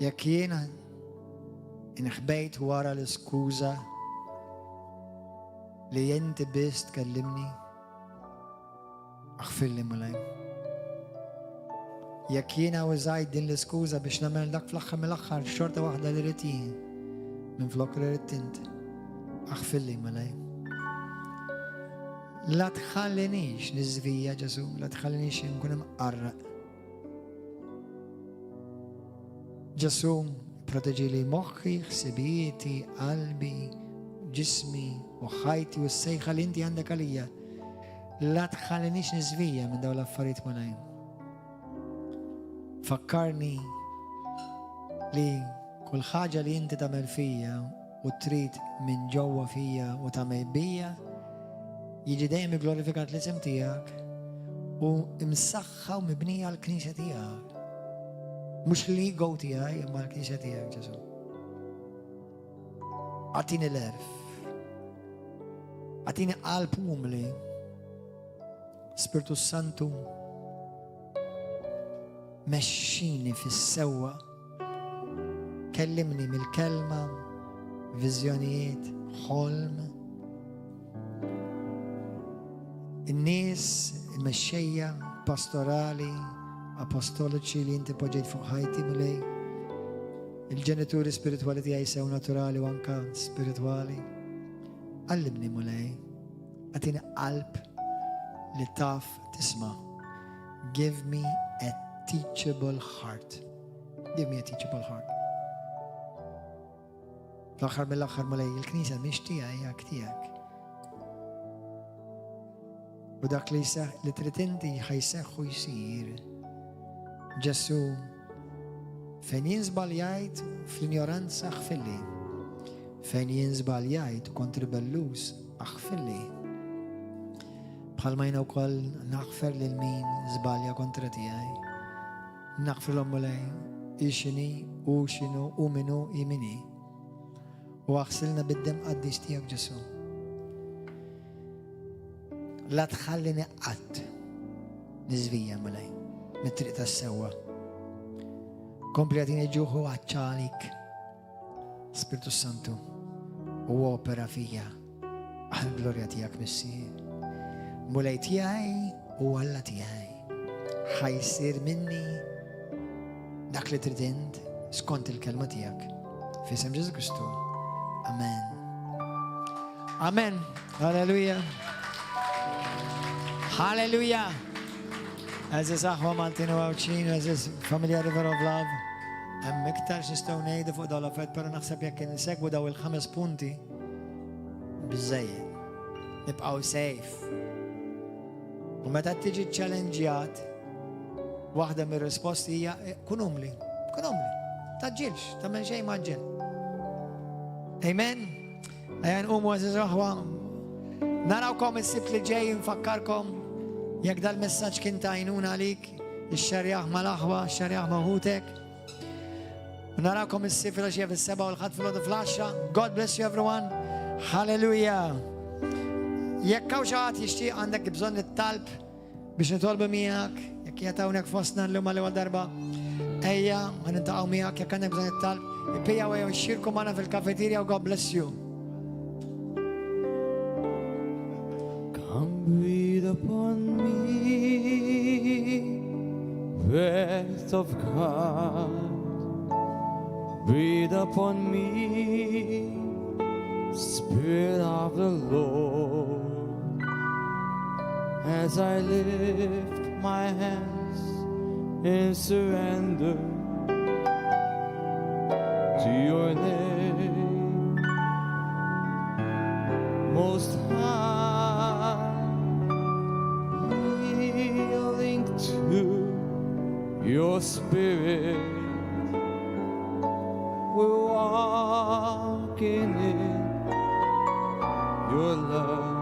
Jekk jiena inħbejt wara l-iskuża li inti biss tkellimni, Aħfirli Mulej. Jekk jiena użajt din l-iskuża biex nagħmel dak fl-aħħar mill-aħħar xorta waħda li rrid jien minflok li rrid int. Aħfirli Mulej. La tħallinix niżvija Ġesu, la tħallinix nkun imqarraq. Ġesù, proteġili moħħi, ħsibijieti, qalbi, ġismi u ħajti u s-sejħa li inti għandek għalija. La tħallinix niżvija minn dawn l-affarijiet Mulej. Fakkarni li kull ħaġa li inti tagħmel fija u trid minn ġewwa fija u tagħmel bija, jiġi dejjem igglorifikat l-isem tiegħek u imsaħħa u mibnija l-knisja tiegħek. Mhux l-ego tiegħi imma l-knisja tiegħek Ġesù. Agħtini l-għerf. Agħtini qalb umli. Spirtu Santu, mexxini fis-sewwa. Kellimni mill-kelma, viżjonijiet, ħolm. In-nies, il-mexxejja pastorali, apostoliċi li inti poġġejt fuq ħajti Mulej. Il-ġenituri spiritwali tiegħi sew naturali u anka spiritwali. Għallimni Mulej, agħtini qalb li taf tisma'. Give me a teachable heart. Give me a teachable heart. Fl-aħħar mill-aħħar Mulej, il-Knisja mhix tiegħi hija tiegħek. U dak li jseħ li trid inti ħa jseħħ u jsir. Ġesù, fejn jien żbaljajt fl-injoranza aħfirli. Fejn jien żbaljajt u kont ribelluż aħfirli. Bħalma jiena wkoll naħfer lil min żbalja kontra tiegħi. Naħfrilhom Mulej, hi x'inhi, hu x'inhu, hu min hu, hi min hi. U aħsilna bid-demm qaddis tiegħek Ġesù. La tħallini qatt niżvija Mulej mit-triq tas-sewwa. Kompli agħtini ġuħ u għatx għalik. Spirtu Santu, u opera fija għal-glorja tiegħek Missier. Mulej tiegħi u Alla tiegħi. Ħa jsir minni dak li trid int skont il-kelma tiegħek. F'isem Ġesù Kristu. Amen. Amen. Halleluja. Halleluja. Għeżież aħwa Maltin u Għawdxin, għeżież familja River of Love. Hemm iktar x'nistgħu ngħidu fuq dawn l-affarijiet, però naħseb jekk insegwu daw il-ħames punti biżejjed. Nibqgħu safe. U meta tiġi ċċallenġjat, waħda mir-risposti hija eh, kun umli, kun umli. Tgħaġġilx, tagħmel xejn mgħaġġel. Amen. Ejja nqumu għeżież aħwa. Narawkom is-Sibt li ġej nfakkarkom jekk dal-messaġġ kien ta' għajnuna għalik, ixxerjah mal-aħwa, xerjah ma' ħutek. Narawkom is-Sibt filgħaxija fis-sebgħa u l-Ħadd filgħodu fl-għaxra. God bless you everyone. Hallelujah. Jekk hawn xi ħadd jixtieq għandek bżonn it-talb biex nitolbu miegħek, jekk qiegħed hawnhekk fostna llum għall-ewwel darba, ejja, ħa niltaqgħu miegħek jekk għandek bżonn it-talb, ipija u ejja xxierku magħna fil-kafeterja u God bless you. Breathe upon me, breath of God. Breathe upon me, Spirit of the Lord. As I lift my hands in surrender to your name, Most High, yielding to your spirit, we're walking in your love.